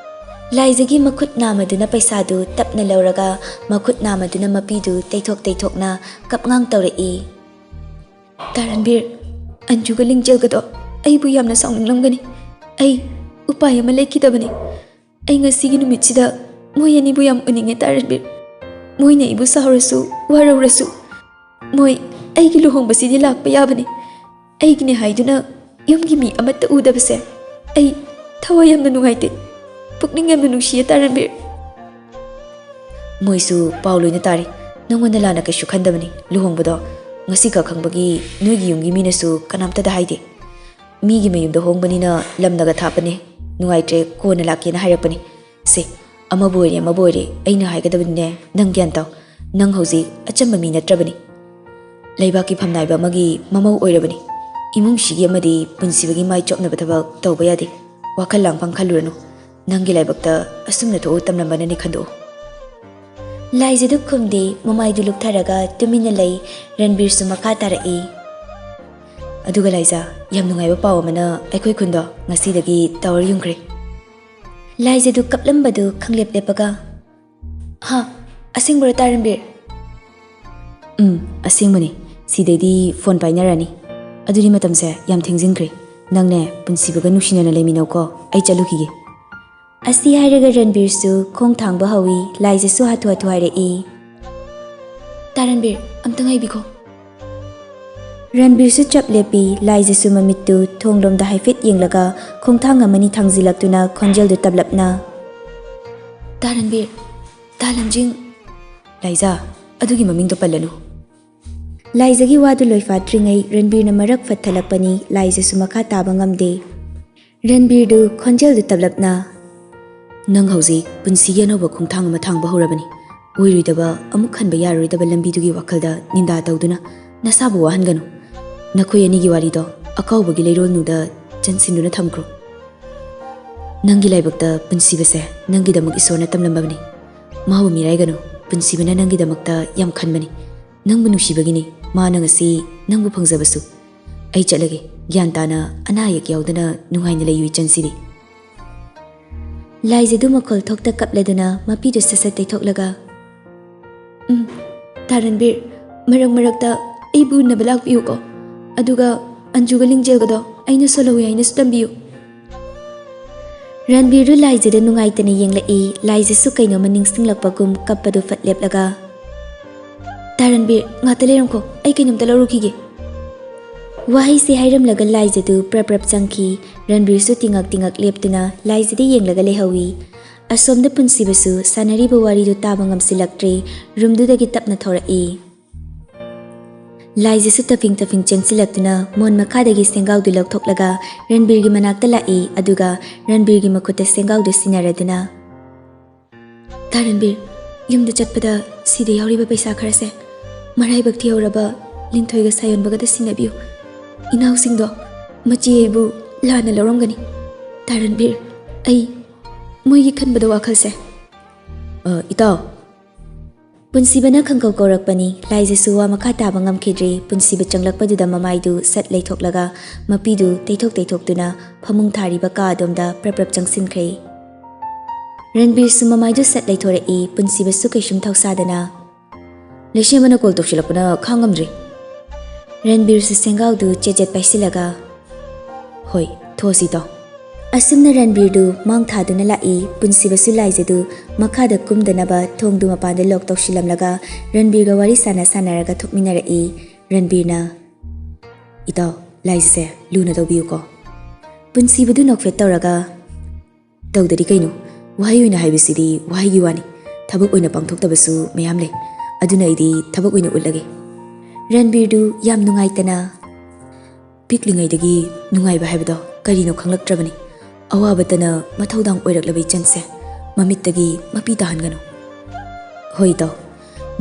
ꯂꯥꯏꯖꯒꯤ ꯃꯈꯨꯠ ꯅꯥꯝꯃꯗꯨꯅ ꯄꯩꯁꯥꯗꯨ ꯇꯞꯅ ꯂꯧꯔꯒ ꯃꯈꯨꯠ ꯅꯥꯝꯃꯗꯨꯅ ꯃꯄꯤꯗꯨ ꯇꯩꯊꯣꯛ ꯇꯩꯊꯣꯛꯅ ꯀꯞꯉꯥꯡ ꯇꯧꯔꯛꯏ꯫ "ꯇꯥ ꯔꯟꯕꯤꯔ, ꯑꯟꯖꯨꯒ ꯂꯤꯡꯖꯦꯜꯒꯗꯣ ꯑꯩꯕꯨ ꯌꯥꯝꯅ ꯁꯥꯎꯅꯤꯡꯂꯝꯒꯅꯤ꯫ ꯑꯩ ꯎꯄꯥꯏ ꯑꯃ ꯂꯩꯈꯤꯗꯕꯅꯤ꯫ ꯑꯩ ꯉꯁꯤꯒꯤ ꯅꯨꯃꯤꯠꯁꯤꯗ ꯃꯣꯏ ꯑꯅꯤꯕꯨ ꯌꯥꯝ ꯎꯅꯤꯡꯉꯦ, ꯇꯥ ꯔꯟꯕꯤꯔ꯫ ꯃꯣꯏꯅ ꯑꯩꯕꯨ ꯁꯥꯎꯔꯁꯨ, ꯋꯥꯔꯧꯔꯁꯨ, ꯃꯣꯏ ꯑꯩꯒꯤ ꯂꯨꯍꯣꯡꯕꯁꯤꯗꯤ ꯂꯥꯛꯄ ꯌꯥꯕꯅꯤ꯫ ꯑꯩꯒꯤꯅꯦ ꯍꯥꯏꯗꯨꯅ ꯌꯨꯝꯒꯤ ꯃꯤ ꯑꯃꯠꯇ ꯎꯗꯕꯁꯦ ꯑꯩ ꯊꯋꯥꯏ ꯌꯥꯝꯅ ꯅꯨꯡꯉꯥꯏꯇꯦ꯫ ꯄꯨꯛꯅꯤꯡ ꯌꯥꯝꯅ ꯅꯨꯡꯁꯤꯌꯦ, ꯇꯥ ꯔꯟꯕꯤꯔ꯫" "ꯃꯣꯏꯁꯨ ꯄꯥꯎ ꯂꯣꯏꯅ ꯇꯥꯔꯤ꯫ ꯅꯪꯉꯣꯟꯗ ꯂꯥꯟꯅ ꯀꯩꯁꯨ ꯈꯟꯗꯕꯅꯤ꯫ ꯂꯨꯍꯣꯡꯕꯗꯣ ꯉꯁꯤꯈꯛ ꯈꯪꯕꯒꯤ ꯅꯣꯏꯒꯤ ꯌꯨꯝꯒꯤ ꯃꯤꯅꯁꯨ ꯀꯅꯥꯝꯇꯗ ꯍꯥꯏꯗꯦ꯫ ꯃꯤꯒꯤ ꯃꯌꯨꯝꯗ ꯍꯣꯡꯕꯅꯤꯅ ꯂꯝꯅꯒ ꯊꯥꯞꯄꯅꯦ꯫ ꯅꯨꯡꯉꯥꯏꯇ꯭ꯔꯦ, ꯀꯣꯟꯅ ꯂꯥꯛꯀꯦꯅ ꯍꯥꯏꯔꯛꯄꯅꯤ꯫ ꯁꯦ, ꯑꯃꯕꯨ ꯑꯣꯏꯔꯦ, ꯑꯃꯕꯨ ꯑꯣꯏꯔꯦ, ꯑꯩꯅ ꯍꯥꯏꯒꯗꯕꯅꯤꯅꯦ, ꯅꯪ ꯒ꯭ꯌꯥꯟ ꯇꯥꯎ꯫ ꯅꯪ ꯍꯧꯖꯤꯛ ꯑꯆꯝꯕ ꯃꯤ ꯅꯠꯇ꯭ꯔꯕꯅꯤ꯫ ꯂꯩꯕꯥꯛꯀꯤ ꯐꯝꯅꯥꯏꯕ ꯑꯃꯒꯤ ꯃꯃꯧ ꯑꯣꯏꯔꯕꯅꯤ꯫ ꯏꯃꯨꯡꯁꯤꯒꯤ ꯑꯃꯗꯤ ꯄꯨꯟꯁꯤꯕꯒꯤ ꯃꯥꯏ ꯆꯣꯞꯅꯕ ꯊꯕꯛ ꯇꯧꯕ ꯌꯥꯗꯦ꯫ ꯋꯥꯈꯜ ꯂꯥꯡꯐꯝ ꯈꯜꯂꯨꯔꯅꯨ꯫ ꯅꯪꯒꯤ ꯂꯥꯏꯕꯛꯇ ꯑꯁꯨꯝꯅ ꯊꯣꯛꯎ ꯇꯝꯂꯝꯕꯅꯅꯤ ꯈꯟꯗꯣꯛꯎ꯫" ꯂꯥꯏꯖꯗꯨ ꯈꯨꯝꯗꯦ, ꯃꯃꯥꯏꯗꯨ ꯂꯨꯞꯊꯔꯒ ꯇꯨꯃꯤꯟꯅ ꯂꯩ꯫ ꯔꯟꯕꯤꯔꯁꯨ ꯃꯈꯥ ꯇꯥꯔꯛꯏ꯫ "ꯑꯗꯨꯒ ꯂꯥꯏꯖꯥ, ꯌꯥꯝ ꯅꯨꯡꯉꯥꯏꯕ ꯄꯥꯎ ꯑꯃꯅ ꯑꯩꯈꯣꯏ ꯈꯨꯟꯗꯣ ꯉꯁꯤꯗꯒꯤ ꯇꯥꯋꯔ ꯌꯨꯡꯈ꯭ꯔꯦ꯫" ꯂꯥꯏꯖꯗꯨ ꯀꯞꯂꯝꯕꯗꯨ ꯈꯪꯂꯦꯞ ꯂꯦꯞꯄꯒ, "ꯍꯥ, ꯑꯁꯦꯡꯕꯔꯣ, ꯇꯥ ꯔꯟꯕꯤꯔ?" "ꯎꯝ, ꯑꯁꯦꯡꯕꯅꯤ꯫ ꯁꯤꯗꯩꯗꯤ ꯐꯣꯟ ꯄꯥꯏꯅꯔꯅꯤ꯫ ꯑꯗꯨꯗꯤ ꯃꯇꯝꯁꯦ ꯌꯥꯝ ꯊꯦꯡꯖꯤꯟꯈ꯭ꯔꯦ꯫ ꯅꯪꯅꯦ ꯄꯨꯟꯁꯤꯕꯒ ꯅꯨꯡꯁꯤꯅꯅ ꯂꯩꯃꯤꯟꯅꯧꯀꯣ꯫ ꯑꯩ ꯆꯠꯂꯨꯈꯤꯒꯦ꯫" ꯑꯁꯤ ꯍꯥꯏꯔꯒ ꯔꯟꯕꯤꯔꯁꯨ ꯈꯣꯡ ꯊꯥꯡꯕ ꯍꯧꯏ꯫ ꯂꯥꯏꯖꯁꯨ ꯍꯥꯊꯨ ꯍꯥꯊꯨ ꯍꯥꯏꯔꯛꯏ꯫ ꯇꯥ ꯔꯟꯕꯤꯔ, ꯑꯝꯇ ꯉꯥꯏꯕꯤꯈꯣ꯫ ꯔꯟꯕꯤꯔꯁꯨ ꯆꯞ ꯂꯦꯞꯄꯤ꯫ ꯂꯥꯏꯖꯁꯨ ꯃꯃꯤꯠꯇꯨ ꯊꯣꯡꯂꯣꯝꯗ ꯍꯥꯏꯐꯦꯠ ꯌꯦꯡꯂꯒ ꯈꯣꯡꯊꯥꯡ ꯑꯃꯅꯤ ꯊꯥꯡꯖꯤꯜꯂꯛꯇꯨꯅ ꯈꯣꯟꯖꯦꯜꯗꯨ ꯇꯞꯂꯞꯅ, "ꯇꯥ ꯔꯟꯕꯤꯔ, ꯇꯥ ꯂꯝꯖꯤꯡ꯫" "ꯂꯥꯏꯖꯥ, ꯑꯗꯨꯒꯤ ꯃꯃꯤꯡꯗꯣ ꯄꯜꯂꯅꯨ꯫" ꯂꯥꯏꯖꯒꯤ ꯋꯥꯗꯨ ꯂꯣꯏꯐꯥꯠꯇ꯭ꯔꯤꯉꯩ ꯔꯟꯕꯤꯔꯅ ꯃꯔꯛ ꯐꯠꯊꯠꯂꯛꯄꯅꯤ꯫ ꯂꯥꯏꯖꯁꯨ ꯃꯈꯥ ꯇꯥꯕ ꯉꯝꯗꯦ꯫ ꯔꯟꯕꯤꯔꯗꯨ ꯈꯣꯟꯖꯦꯜꯗꯨ ꯇꯞꯂꯞꯅ, "ꯅꯪ ꯍꯧꯖꯤꯛ ꯄꯨꯟꯁꯤꯒꯤ ꯑꯅꯧꯕ ꯈꯣꯡꯊꯥꯡ ꯑꯃ ꯊꯥꯡꯕ ꯍꯧꯔꯕꯅꯤ꯫ ꯑꯣꯏꯔꯣꯏꯗꯕ, ꯑꯃꯨꯛ ꯍꯟꯕ ꯌꯥꯔꯔꯣꯏꯗꯕ ꯂꯝꯕꯤꯗꯨꯒꯤ ꯋꯥꯈꯜꯗ ꯅꯤꯟꯗꯥ ꯇꯧꯗꯨꯅ ꯅꯁꯥꯕꯨ ꯋꯥꯍꯟꯒꯅꯨ꯫ ꯅꯈꯣꯏ ꯑꯅꯤꯒꯤ ꯋꯥꯔꯤꯗꯣ ꯑꯀꯥꯎꯕꯒꯤ ꯂꯩꯔꯣꯜꯅꯨꯗ ꯆꯟꯁꯤꯟꯗꯨꯅ ꯊꯝꯈ꯭ꯔꯣ꯫ ꯅꯪꯒꯤ ꯂꯥꯏꯕꯛꯇ ꯄꯨꯟꯁꯤꯕꯁꯦ ꯅꯪꯒꯤꯗꯃꯛ ꯏꯁꯣꯔꯅ ꯇꯝꯂꯝꯕꯅꯤ꯫ ꯃꯥꯕꯨ ꯃꯤꯔꯥꯏꯒꯅꯨ꯫ ꯄꯨꯟꯁꯤꯕꯅ ꯅꯪꯒꯤꯗꯃꯛꯇ ꯌꯥꯝ ꯈꯟꯕꯅꯤ꯫ ꯅꯪꯕꯨ ꯅꯨꯡꯁꯤꯕꯒꯤꯅꯤ ꯃꯥꯅ ꯉꯁꯤ ꯅꯪꯕꯨ ꯐꯪꯖꯕꯁꯨ꯫ ꯑꯩ ꯆꯠꯂꯒꯦ꯫ ꯒ꯭ꯌꯥꯟ ꯇꯥꯅ, ꯑꯅꯥ ꯑꯌꯦꯛ ꯌꯥꯎꯗꯅ ꯅꯨꯡꯉꯥꯏꯅ ꯂꯩꯌꯨ ꯏꯆꯟꯁꯤꯗꯤ꯫" ꯂꯥꯏꯖꯗꯨ ꯃꯈꯣꯜ ꯊꯣꯛꯇ ꯀꯞꯂꯗꯨꯅ ꯃꯄꯤꯗꯨ ꯁꯠ ꯁꯠ ꯇꯩꯊꯣꯛꯂꯒ, "ꯎꯝ, ꯇꯥ ꯔꯟꯕꯤꯔ, ꯃꯔꯛ ꯃꯔꯛꯇ ꯑꯩꯕꯨ ꯎꯅꯕ ꯂꯥꯛꯄꯤꯌꯨꯀꯣ꯫ ꯑꯗꯨꯒ ꯑꯟꯖꯨꯒ ꯂꯤꯡꯖꯦꯜꯒꯗꯣ ꯑꯩꯅ ꯁꯣꯜꯍꯧꯋꯤ ꯍꯥꯏꯅꯁꯨ ꯇꯝꯕꯤꯌꯨ꯫" ꯔꯟꯕꯤꯔꯗꯨ ꯂꯥꯏꯖꯗ ꯅꯨꯡꯉꯥꯏꯇꯅ ꯌꯦꯡꯂꯛꯏ꯫ ꯂꯥꯏꯖꯁꯨ ꯀꯩꯅꯣꯝꯃ ꯅꯤꯡꯁꯤꯡꯂꯛꯄꯒꯨꯝ ꯀꯞꯄꯗꯨ ꯐꯠ ꯂꯦꯞꯂꯒ, "ꯇꯥ ꯔꯟꯕꯤꯔ, ꯉꯥꯛꯇ ꯂꯩꯔꯝꯈꯣ, ꯑꯩ ꯀꯩꯅꯣꯝꯇ ꯂꯧꯔꯨꯈꯤꯒꯦ꯫" ꯋꯥꯍꯩꯁꯦ ꯍꯥꯏꯔꯝꯂꯒ ꯂꯥꯏꯖꯗꯨ ꯄ꯭ꯔꯞ ꯄ꯭ꯔꯞ ꯆꯪꯈꯤ꯫ ꯔꯟꯕꯤꯔꯁꯨ ꯇꯤꯉꯛ ꯇꯤꯉꯛ ꯂꯦꯞꯇꯨꯅ ꯂꯥꯏꯖꯗ ꯌꯦꯡꯂꯒ ꯂꯩꯍꯧꯏ꯫ ꯑꯁꯣꯝꯗ ꯄꯨꯟꯁꯤꯕꯁꯨ ꯁꯥꯟꯅꯔꯤꯕ ꯋꯥꯔꯤꯗꯨ ꯇꯥꯕ ꯉꯝꯁꯤꯜꯂꯛꯇ꯭ꯔꯦ꯫ ꯔꯨꯝꯗꯨꯗꯒꯤ ꯇꯞꯅ ꯊꯣꯔꯛꯏ꯫ ꯂꯥꯏꯖꯁꯨ ꯇꯐꯤꯡ ꯇꯐꯤꯡ ꯆꯦꯟꯁꯤꯜꯂꯛꯇꯨꯅ ꯃꯣꯟ ꯃꯈꯥꯗꯒꯤ ꯁꯦꯡꯒꯥꯎꯗꯨ ꯂꯧꯊꯣꯛꯂꯒ ꯔꯟꯕꯤꯔꯒꯤ ꯃꯅꯥꯛꯇ ꯂꯥꯛꯏ꯫ ꯑꯗꯨꯒ ꯔꯟꯕꯤꯔꯒꯤ ꯃꯈꯨꯠꯇ ꯁꯦꯡꯒꯥꯎꯗꯨ ꯁꯤꯟꯅꯔꯗꯨꯅ, "ꯇꯥ ꯔꯟꯕꯤꯔ, ꯌꯨꯝꯗ ꯆꯠꯄꯗ ꯁꯤꯗ ꯌꯥꯎꯔꯤꯕ ꯄꯩꯁꯥ ꯈꯔꯁꯦ ꯃꯔꯥꯏꯕꯛ ꯊꯤꯍꯧꯔꯕ ꯂꯤꯟꯊꯣꯏꯒ ꯁꯥꯌꯣꯟꯕꯒꯗ ꯁꯤꯟꯅꯕꯤꯌꯨ꯫ ꯏꯅꯥꯎꯁꯤꯡꯗꯣ ꯃꯆꯦ ꯑꯩꯕꯨ ꯂꯥꯟꯅ ꯂꯧꯔꯝꯒꯅꯤ꯫ ꯇꯥ ꯔꯟꯕꯤꯔ, ꯑꯩ ꯃꯣꯏꯒꯤ ꯈꯟꯕꯗ ꯋꯥꯈꯜꯁꯦ꯫" "ꯑ, ꯏꯇꯥꯎ꯫" ꯄꯨꯟꯁꯤꯕꯅ ꯈꯪꯀꯧ ꯀꯧꯔꯛꯄꯅꯤ꯫ ꯂꯥꯏꯖꯁꯨ ꯋꯥ ꯃꯈꯥ ꯇꯥꯕ ꯉꯝꯈꯤꯗ꯭ꯔꯦ꯫ ꯄꯨꯟꯁꯤꯕ ꯆꯪꯂꯛꯄꯗꯨꯗ ꯃꯃꯥꯏꯗꯨ ꯁꯠ ꯂꯩꯊꯣꯛꯂꯒ ꯃꯄꯤꯗꯨ ꯇꯩꯊꯣꯛ ꯇꯩꯊꯣꯛꯇꯨꯅ ꯐꯃꯨꯡ ꯊꯥꯔꯤꯕ ꯀꯥ ꯑꯗꯣꯝꯗ ꯄ꯭ꯔꯞ ꯄ꯭ꯔꯞ ꯆꯪꯁꯤꯟꯈ꯭ꯔꯦ꯫ ꯔꯟꯕꯤꯔꯁꯨ ꯃꯃꯥꯏꯗꯨ ꯁꯠ ꯂꯩꯊꯣꯔꯛꯏ꯫ ꯄꯨꯟꯁꯤꯕꯁꯨ ꯀꯩꯁꯨꯝ ꯊꯧꯁꯥꯗꯅ, "ꯂꯩꯁꯦꯝꯕꯅ ꯀꯣꯜ ꯇꯧꯁꯤꯜꯂꯛꯄꯅ ꯈꯥꯡꯉꯝꯗ꯭ꯔꯦ꯫" ꯔꯟꯕꯤꯔꯁꯨ ꯁꯦꯡꯒꯥꯎꯗꯨ ꯆꯦꯠ ꯆꯦꯠ ꯄꯥꯏꯁꯤꯜꯂꯒ, "ꯍꯣꯏ, ꯊꯣꯛꯑꯁꯤ ꯏꯇꯥꯎ꯫" ꯑꯁꯨꯝꯅ ꯔꯟꯕꯤꯔꯗꯨ ꯃꯥꯡ ꯊꯥꯗꯨꯅ ꯂꯥꯛꯏ꯫ ꯄꯨꯟꯁꯤꯕꯁꯨ ꯂꯥꯏꯖꯗꯨ ꯃꯈꯥꯗ ꯀꯨꯝꯗꯅꯕ ꯊꯣꯡꯗꯨ ꯃꯄꯥꯟꯗ ꯂꯣꯛ ꯇꯧꯁꯤꯜꯂꯝꯂꯒ ꯔꯟꯕꯤꯔꯒ ꯋꯥꯔꯤ ꯁꯥꯟꯅ ꯁꯥꯟꯅꯔꯒ ꯊꯣꯛꯃꯤꯟꯅꯔꯛꯏ꯫ ꯔꯟꯕꯤꯔꯅ, "ꯏꯇꯥꯎ, ꯂꯥꯏꯖꯁꯦ ꯂꯨꯅ ꯇꯧꯕꯤꯌꯨꯀꯣ꯫" ꯄꯨꯟꯁꯤꯕꯗꯨ ꯅꯣꯛꯐꯦꯠ ꯇꯧꯔꯒ, "ꯇꯧꯗꯗꯤ ꯀꯩꯅꯣ? ꯋꯥꯍꯩ ꯑꯣꯏꯅ ꯍꯥꯏꯕꯁꯤꯗꯤ ꯋꯥꯍꯩꯒꯤ ꯋꯥꯅꯤ꯫ ꯊꯕꯛ ꯑꯣꯏꯅ ꯄꯥꯡꯊꯣꯛꯇꯕꯁꯨ ꯃꯌꯥꯝ ꯂꯩ꯫ ꯑꯗꯨꯅ ꯑꯩꯗꯤ ꯊꯕꯛ ꯑꯣꯏꯅ ꯎꯠꯂꯒꯦ꯫" ꯔꯟꯕꯤꯔꯗꯨ ꯌꯥꯝ ꯅꯨꯡꯉꯥꯏꯇꯅ, ꯄꯤꯛꯂꯤꯉꯩꯗꯒꯤ ꯅꯨꯡꯉꯥꯏꯕ ꯍꯥꯏꯕꯗꯣ ꯀꯔꯤꯅꯣ ꯈꯪꯂꯛꯇ꯭ꯔꯕꯅꯤ꯫ ꯑꯋꯥꯕꯇꯅ ꯃꯊꯧꯗꯥꯡ ꯑꯣꯏꯔꯛꯂꯕ ꯏꯆꯟꯁꯦ ꯃꯃꯤꯠꯇꯒꯤ ꯃꯄꯤ ꯇꯥꯍꯟꯒꯅꯨ꯫ ꯍꯣꯏ ꯏꯇꯥꯎ,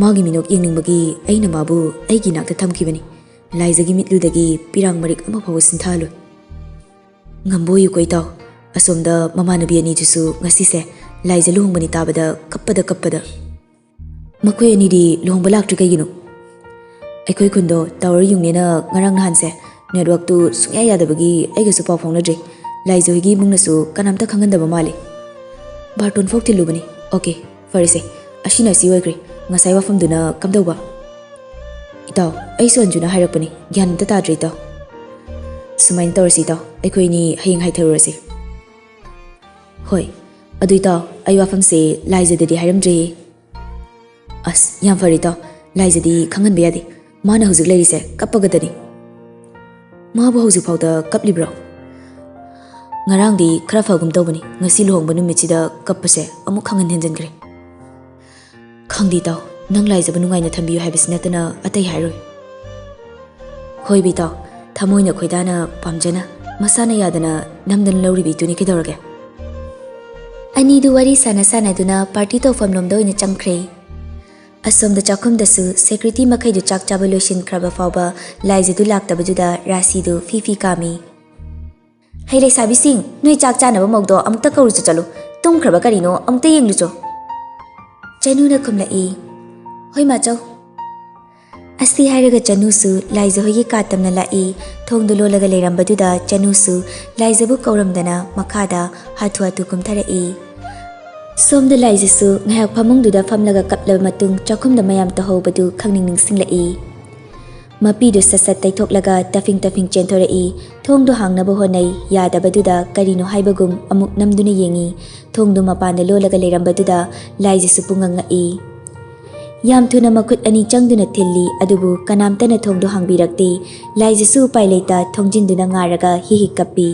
ꯃꯥꯒꯤ ꯃꯤꯅꯣꯛ ꯌꯦꯡꯅꯤꯡꯕꯒꯤ ꯑꯩꯅ ꯃꯥꯕꯨ ꯑꯩꯒꯤ ꯏꯅꯥꯛꯇ ꯊꯝꯈꯤꯕꯅꯤ꯫ ꯂꯥꯏꯖꯒꯤ ꯃꯤꯠꯂꯨꯗꯒꯤ ꯄꯤꯔꯥꯡ ꯃꯔꯤꯛ ꯑꯃ ꯐꯥꯎꯕ ꯁꯤꯟꯊꯍꯜꯂꯣꯏ꯫ ꯉꯝꯕ ꯑꯣꯏꯌꯨꯀꯣ ꯏꯇꯥꯎ꯫ ꯑꯁꯣꯝꯗ ꯃꯃꯥꯟꯅꯕꯤ ꯑꯅꯤꯗꯨꯁꯨ ꯉꯁꯤꯁꯦ ꯂꯥꯏꯖ ꯂꯨꯍꯣꯡꯕꯅꯤ ꯇꯥꯕꯗ ꯀꯞꯄꯗ ꯀꯞꯄꯗ꯫ "ꯃꯈꯣꯏ ꯑꯅꯤꯗꯤ ꯂꯨꯍꯣꯡꯕ ꯂꯥꯛꯇ꯭ꯔꯤ ꯀꯩꯒꯤꯅꯣ?" "ꯑꯩꯈꯣꯏ ꯈꯨꯟꯗꯣ ꯇꯥꯋꯔ ꯌꯨꯡꯅꯦꯅ ꯉꯔꯥꯡ ꯅꯍꯥꯟꯁꯦ ꯅꯦꯠꯋꯥꯛꯇꯨ ꯁꯨꯡꯌꯥ ꯌꯥꯗꯕꯒꯤ ꯑꯩꯒꯁꯨ ꯄꯥꯎ ꯐꯥꯎꯅꯗ꯭ꯔꯤ꯫ ꯂꯥꯏꯖ ꯍꯣꯏꯒꯤ ꯏꯃꯨꯡꯅꯁꯨ ꯀꯅꯥꯝꯇ ꯈꯪꯍꯟꯗꯕ ꯃꯥꯜꯂꯤ꯫ ꯕꯥꯔꯇꯣꯟ ꯐꯥꯎ ꯊꯤꯜꯂꯨꯕꯅꯤ꯫ ꯑꯣꯀꯦ, ꯐꯔꯦꯁꯦ, ꯑꯁꯤꯅ ꯑꯁꯤ ꯑꯣꯏꯈ꯭ꯔꯦ꯫ ꯉꯁꯥꯏ ꯋꯥꯐꯝꯗꯨꯅ ꯀꯝꯗꯧꯕ?" "ꯏꯇꯥꯎ, ꯑꯩꯁꯨ ꯑꯟꯖꯨꯅ ꯍꯥꯏꯔꯛꯄꯅꯤ, ꯒ꯭ꯌꯥꯟ ꯑꯝꯇ ꯇꯥꯗ꯭ꯔꯦ ꯏꯇꯥꯎ꯫" "ꯁꯨꯃꯥꯏꯅ ꯇꯧꯔꯁꯤ ꯏꯇꯥꯎ, ꯑꯩꯈꯣꯏ ꯑꯅꯤ ꯍꯌꯦꯡ ꯍꯥꯏꯊꯔꯨꯔꯁꯤ꯫" "ꯍꯣꯏ, ꯑꯗꯨ ꯏꯇꯥꯎ, ꯑꯩ ꯋꯥꯐꯝꯁꯦ ꯂꯥꯏꯖꯗꯗꯤ ꯍꯥꯏꯔꯝꯗ꯭ꯔꯦ꯫" "ꯑꯁ, ꯌꯥꯝ ꯐꯔꯦ ꯏꯇꯥꯎ, ꯂꯥꯏꯖꯗꯤ ꯈꯪꯍꯟꯕ ꯌꯥꯗꯦ꯫ ꯃꯥꯅ ꯍꯧꯖꯤꯛ ꯂꯩꯔꯤꯁꯦ ꯀꯞꯄꯒꯗꯅꯤ꯫" "ꯃꯥꯕꯨ ꯍꯧꯖꯤꯛ ꯐꯥꯎꯗ ꯀꯞꯂꯤꯕ꯭ꯔꯣ?" "ꯉꯔꯥꯡꯗꯤ ꯈꯔ ꯐꯒꯨꯝ ꯇꯧꯕꯅꯤ, ꯉꯁꯤ ꯂꯨꯍꯣꯡꯕ ꯅꯨꯃꯤꯠꯁꯤꯗ ꯀꯞꯄꯁꯦ ꯑꯃꯨꯛ ꯈꯪꯍꯟ ꯍꯦꯟꯖꯤꯟꯈ꯭ꯔꯦ꯫" "ꯈꯪꯗꯦ ꯏꯇꯥꯎ, ꯅꯪ ꯂꯥꯏꯖꯕ ꯅꯨꯡꯉꯥꯏꯅ ꯊꯝꯕꯤꯌꯨ ꯍꯥꯏꯕꯁꯤ ꯅꯠꯇꯅ ꯑꯇꯩ ꯍꯥꯏꯔꯣꯏ꯫" "ꯍꯣꯏ ꯕꯤꯇꯥꯎ, ꯊꯃꯣꯏꯅ ꯈꯣꯏꯗꯥꯅ ꯄꯥꯝꯖꯅ ꯃꯁꯥꯅ ꯌꯥꯗꯅ ꯅꯝꯗꯅ ꯂꯧꯔꯤꯕ ꯏꯇꯨꯅꯤ, ꯀꯩꯗꯧꯔꯒꯦ?" ꯑꯅꯤꯗꯨ ꯋꯥꯔꯤ ꯁꯥꯟꯅ ꯁꯥꯟꯅꯗꯨꯅ ꯄꯥꯔꯇꯤ ꯇꯧꯐꯝꯂꯣꯝꯗ ꯑꯣꯏꯅ ꯆꯪꯈ꯭ꯔꯦ꯫ ꯑꯁꯣꯝꯗ ꯆꯥꯛꯈꯨꯝꯗꯁꯨ ꯁꯦꯀ꯭ꯌꯨꯔꯤꯇꯤ ꯃꯈꯩꯗꯨ ꯆꯥꯛ ꯆꯥꯕ ꯂꯣꯏꯁꯤꯟꯈ꯭ꯔꯕ ꯐꯥꯎꯕ ꯂꯥꯏꯖꯗꯨ ꯂꯥꯛꯇꯕꯗꯨꯗ ꯔꯥꯁꯤꯗꯨ ꯐꯤ ꯐꯤ ꯀꯥꯝꯃꯤ꯫ "ꯍꯩ ꯂꯩꯁꯥꯕꯤꯁꯤꯡ, ꯅꯣꯏ ꯆꯥꯛ ꯆꯥꯅꯕ ꯃꯧꯗꯣ ꯑꯃꯨꯛꯇ ꯀꯧꯔꯨꯆꯣ ꯆꯠꯂꯨ꯫ ꯇꯨꯝꯈ꯭ꯔꯕ ꯀꯔꯤꯅꯣ ꯑꯃꯨꯛꯇ ꯌꯦꯡꯂꯨꯆꯣ꯫" ꯆꯅꯨꯅ ꯈꯨꯝꯂꯛꯏ, "ꯍꯣꯏ ꯃꯥꯆꯧ꯫" ꯑꯁꯤ ꯍꯥꯏꯔꯒ ꯆꯅꯨꯁꯨ ꯂꯥꯏꯖ ꯍꯣꯏꯒꯤ ꯀꯥ ꯇꯝꯅ ꯂꯥꯛꯏ꯫ ꯊꯣꯡꯗꯨ ꯂꯣꯜꯂꯒ ꯂꯩꯔꯝꯕꯗꯨꯗ ꯆꯅꯨꯁꯨ ꯂꯥꯏꯖꯕꯨ ꯀꯧꯔꯝꯗꯅ ꯃꯈꯥꯗ ꯍꯥꯊꯨ ꯍꯥꯊꯨ ꯀꯨꯝꯊꯔꯛꯏ꯫ ꯁꯣꯝꯗ ꯂꯥꯏꯖꯁꯨ ꯉꯥꯏꯍꯥꯛ ꯐꯃꯨꯡꯗꯨꯗ ꯐꯝꯂꯒ ꯀꯞꯂꯕ ꯃꯇꯨꯡ ꯆꯥꯛꯈꯨꯝꯗ ꯃꯌꯥꯝ ꯇꯧꯍꯧꯕꯗꯨ ꯈꯪꯅꯤꯡ ꯅꯤꯡꯁꯤꯡꯂꯛꯏ꯫ ꯃꯄꯤꯗꯨ ꯁꯠ ꯁꯠ ꯇꯩꯊꯣꯛꯂꯒ ꯇꯐꯤꯡ ꯇꯐꯤꯡ ꯆꯦꯟꯊꯣꯔꯛꯏ꯫ ꯊꯣꯡꯗꯨ ꯍꯥꯡꯅꯕ ꯍꯣꯠꯅꯩ, ꯌꯥꯗꯕꯗꯨꯗ ꯀꯔꯤꯅꯣ ꯍꯥꯏꯕꯒꯨꯝ ꯑꯃꯨꯛ ꯅꯝꯗꯨꯅ ꯌꯦꯡꯏ꯫ ꯊꯣꯡꯗꯨ ꯃꯄꯥꯟꯗ ꯂꯣꯜꯂꯒ ꯂꯩꯔꯝꯕꯗꯨꯗ ꯂꯥꯏꯖꯁꯨ ꯄꯨꯡꯉꯛ ꯉꯛꯏ꯫ ꯌꯥꯝ ꯊꯨꯅ ꯃꯈꯨꯠ ꯑꯅꯤ ꯆꯪꯗꯨꯅ ꯊꯤꯜꯂꯤ, ꯑꯗꯨꯕꯨ ꯀꯅꯥꯝꯇꯅ ꯊꯣꯡꯗꯨ ꯍꯥꯡꯕꯤꯔꯛꯇꯦ꯫ ꯂꯥꯏꯖꯁꯨ ꯎꯄꯥꯏ ꯂꯩꯇ ꯊꯣꯡꯖꯤꯟꯗꯨꯅ ꯉꯥꯔꯒ ꯍꯤ ꯍꯤ ꯀꯞꯄꯤ꯫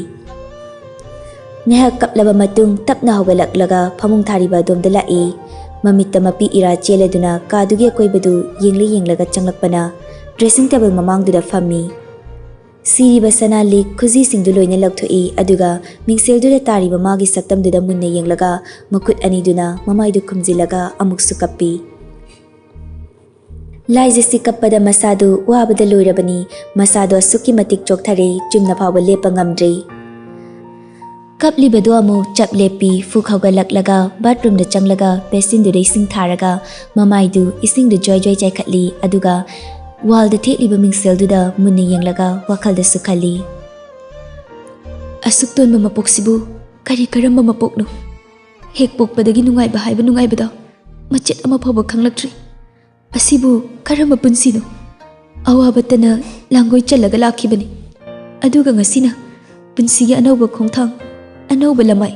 ꯉꯥꯏꯍꯥꯛ ꯀꯞꯂꯕ ꯃꯇꯨꯡ ꯇꯞꯅ ꯍꯧꯒꯠꯂꯛꯂꯒ ꯐꯃꯨꯡ ꯊꯥꯔꯤꯕ ꯑꯗꯣꯝꯗ ꯂꯥꯛꯏ꯫ ꯃꯃꯤꯠꯇ ꯃꯄꯤ ꯏꯔꯥ ꯆꯦꯜꯂꯗꯨꯅ ꯀꯥꯗꯨꯒꯤ ꯑꯀꯣꯏꯕꯗꯨ ꯌꯦꯡꯂ ꯌꯦꯡꯂꯒ ꯆꯪꯂꯛꯄꯅ dressing table ꯃꯃꯥꯡꯗꯨꯗ ꯐꯝꯃꯤ꯫ ꯁꯤꯔꯤꯕ ꯁꯅꯥ ꯂꯤꯛ ꯈꯨꯖꯤꯁꯤꯡꯗꯨ ꯂꯣꯏꯅ ꯂꯧꯊꯣꯛꯏ, ꯑꯗꯨꯒ ꯃꯤꯡꯁꯦꯜꯗꯨꯗ ꯇꯥꯔꯤꯕ ꯃꯥꯒꯤ ꯁꯛꯇꯝꯗꯨꯗ ꯃꯨꯟꯅ ꯌꯦꯡꯂꯒ ꯃꯈꯨꯠ ꯑꯅꯤꯗꯨꯅ ꯃꯃꯥꯏꯗꯨ ꯈꯨꯝꯖꯤꯜꯂꯒ ꯑꯃꯨꯛꯁꯨ ꯀꯞꯄꯤ꯫ ꯂꯥꯏꯖꯁꯤ ꯀꯞꯄꯗ ꯃꯁꯥꯗꯨ ꯋꯥꯕꯗ ꯂꯣꯏꯔꯕꯅꯤ꯫ ꯃꯁꯥꯗꯣ ꯑꯁꯨꯛꯀꯤ ꯃꯇꯤꯛ ꯆꯣꯛꯊꯔꯦ, ꯆꯨꯝꯅ ꯐꯥꯎꯕ ꯂꯦꯞꯄ ꯉꯝꯗ꯭ꯔꯦ꯫ ꯀꯞꯂꯤꯕꯗꯣ ꯑꯃꯨꯛ ꯆꯞ ꯂꯦꯞꯄꯤ꯫ ꯐꯨꯛ ꯍꯧꯒꯠꯂꯛꯂꯒ bathroomꯗ ꯆꯪꯂꯒ basinꯗꯨꯗ ꯏꯁꯤꯡ ꯊꯥꯔꯒ ꯃꯃꯥꯏꯗꯨ ꯏꯁꯤꯡꯗ ꯖ꯭ꯋꯥꯏ ꯖ꯭ꯋꯥꯏ ꯆꯥꯏꯈꯠꯂꯤ, ꯑꯗꯨꯒ wallꯗ ꯊꯦꯠꯂꯤꯕ ꯃꯤꯡꯁꯦꯜꯗꯨꯗ ꯃꯨꯟꯅ ꯌꯦꯡꯂꯒ ꯋꯥꯈꯜꯗꯁꯨ ꯈꯜꯂꯤ, "ꯑꯁꯨꯛ ꯇꯣꯟꯕ ꯃꯄꯣꯛꯁꯤꯕꯨ ꯀꯔꯤ ꯀꯔꯝꯕ ꯃꯄꯣꯛꯅꯣ? ꯍꯦꯛ ꯄꯣꯛꯄꯗꯒꯤ ꯅꯨꯡꯉꯥꯏꯕ ꯍꯥꯏꯕ ꯅꯨꯡꯉꯥꯏꯕꯗꯣ ꯃꯆꯦꯠ ꯑꯃ ꯐꯥꯎꯕ ꯈꯪꯂꯛꯇ꯭ꯔꯤ꯫ ꯑꯁꯤꯕꯨ ꯀꯔꯝꯕ ꯄꯨꯟꯁꯤꯅꯣ? ꯑꯋꯥꯕꯇꯅ ꯂꯥꯡꯒꯣꯏ ꯆꯜꯂꯒ ꯂꯥꯛꯈꯤꯕꯅꯤ, ꯑꯗꯨꯒ ꯉꯁꯤꯅ ꯄꯨꯟꯁꯤꯒꯤ ꯑꯅꯧꯕ ꯈꯣꯡꯊꯥꯡ, ꯑꯅꯧꯕ ꯂꯃꯥꯏ,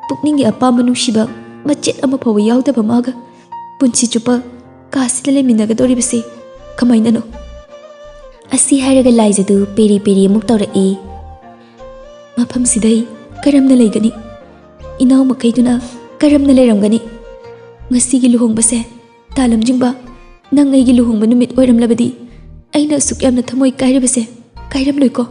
ꯄꯨꯛꯅꯤꯡꯒꯤ ꯑꯄꯥꯝꯕ ꯅꯨꯡꯁꯤꯕ ꯃꯆꯦꯠ ꯑꯃ ꯐꯥꯎꯕ ꯌꯥꯎꯗꯕ ꯃꯥꯒ ꯄꯨꯟꯁꯤ ꯆꯨꯞꯄ ꯀꯥꯁꯤꯗ ꯂꯩꯃꯤꯟꯅꯒꯗꯧꯔꯤꯕꯁꯦ ꯀꯃꯥꯏꯅꯅꯣ?" ꯑꯁꯤ ꯍꯥꯏꯔꯒ ꯂꯥꯏꯖꯗꯨ ꯄꯦꯔꯤ ꯄꯦꯔꯤ ꯑꯃꯨꯛ ꯇꯧꯔꯛꯏ꯫ "ꯃꯐꯝꯁꯤꯗ ꯑꯩ ꯀꯔꯝꯅ ꯂꯩꯒꯅꯤ? ꯏꯅꯥꯎ ꯃꯈꯩꯗꯨꯅ ꯀꯔꯝꯅ ꯂꯩꯔꯝꯒꯅꯤ? ꯉꯁꯤꯒꯤ ꯂꯨꯍꯣꯡꯕꯁꯦ, ꯇꯥ ꯂꯝꯖꯤꯡꯕ, ꯅꯪ ꯑꯩꯒꯤ ꯂꯨꯍꯣꯡꯕ ꯅꯨꯃꯤꯠ ꯑꯣꯏꯔꯝꯂꯕꯗꯤ ꯑꯩꯅ ꯑꯁꯨꯛ ꯌꯥꯝꯅ ꯊꯃꯣꯏ ꯀꯥꯏꯔꯤꯕꯁꯦ ꯀꯥꯏꯔꯝꯂꯣꯏꯀꯣ?"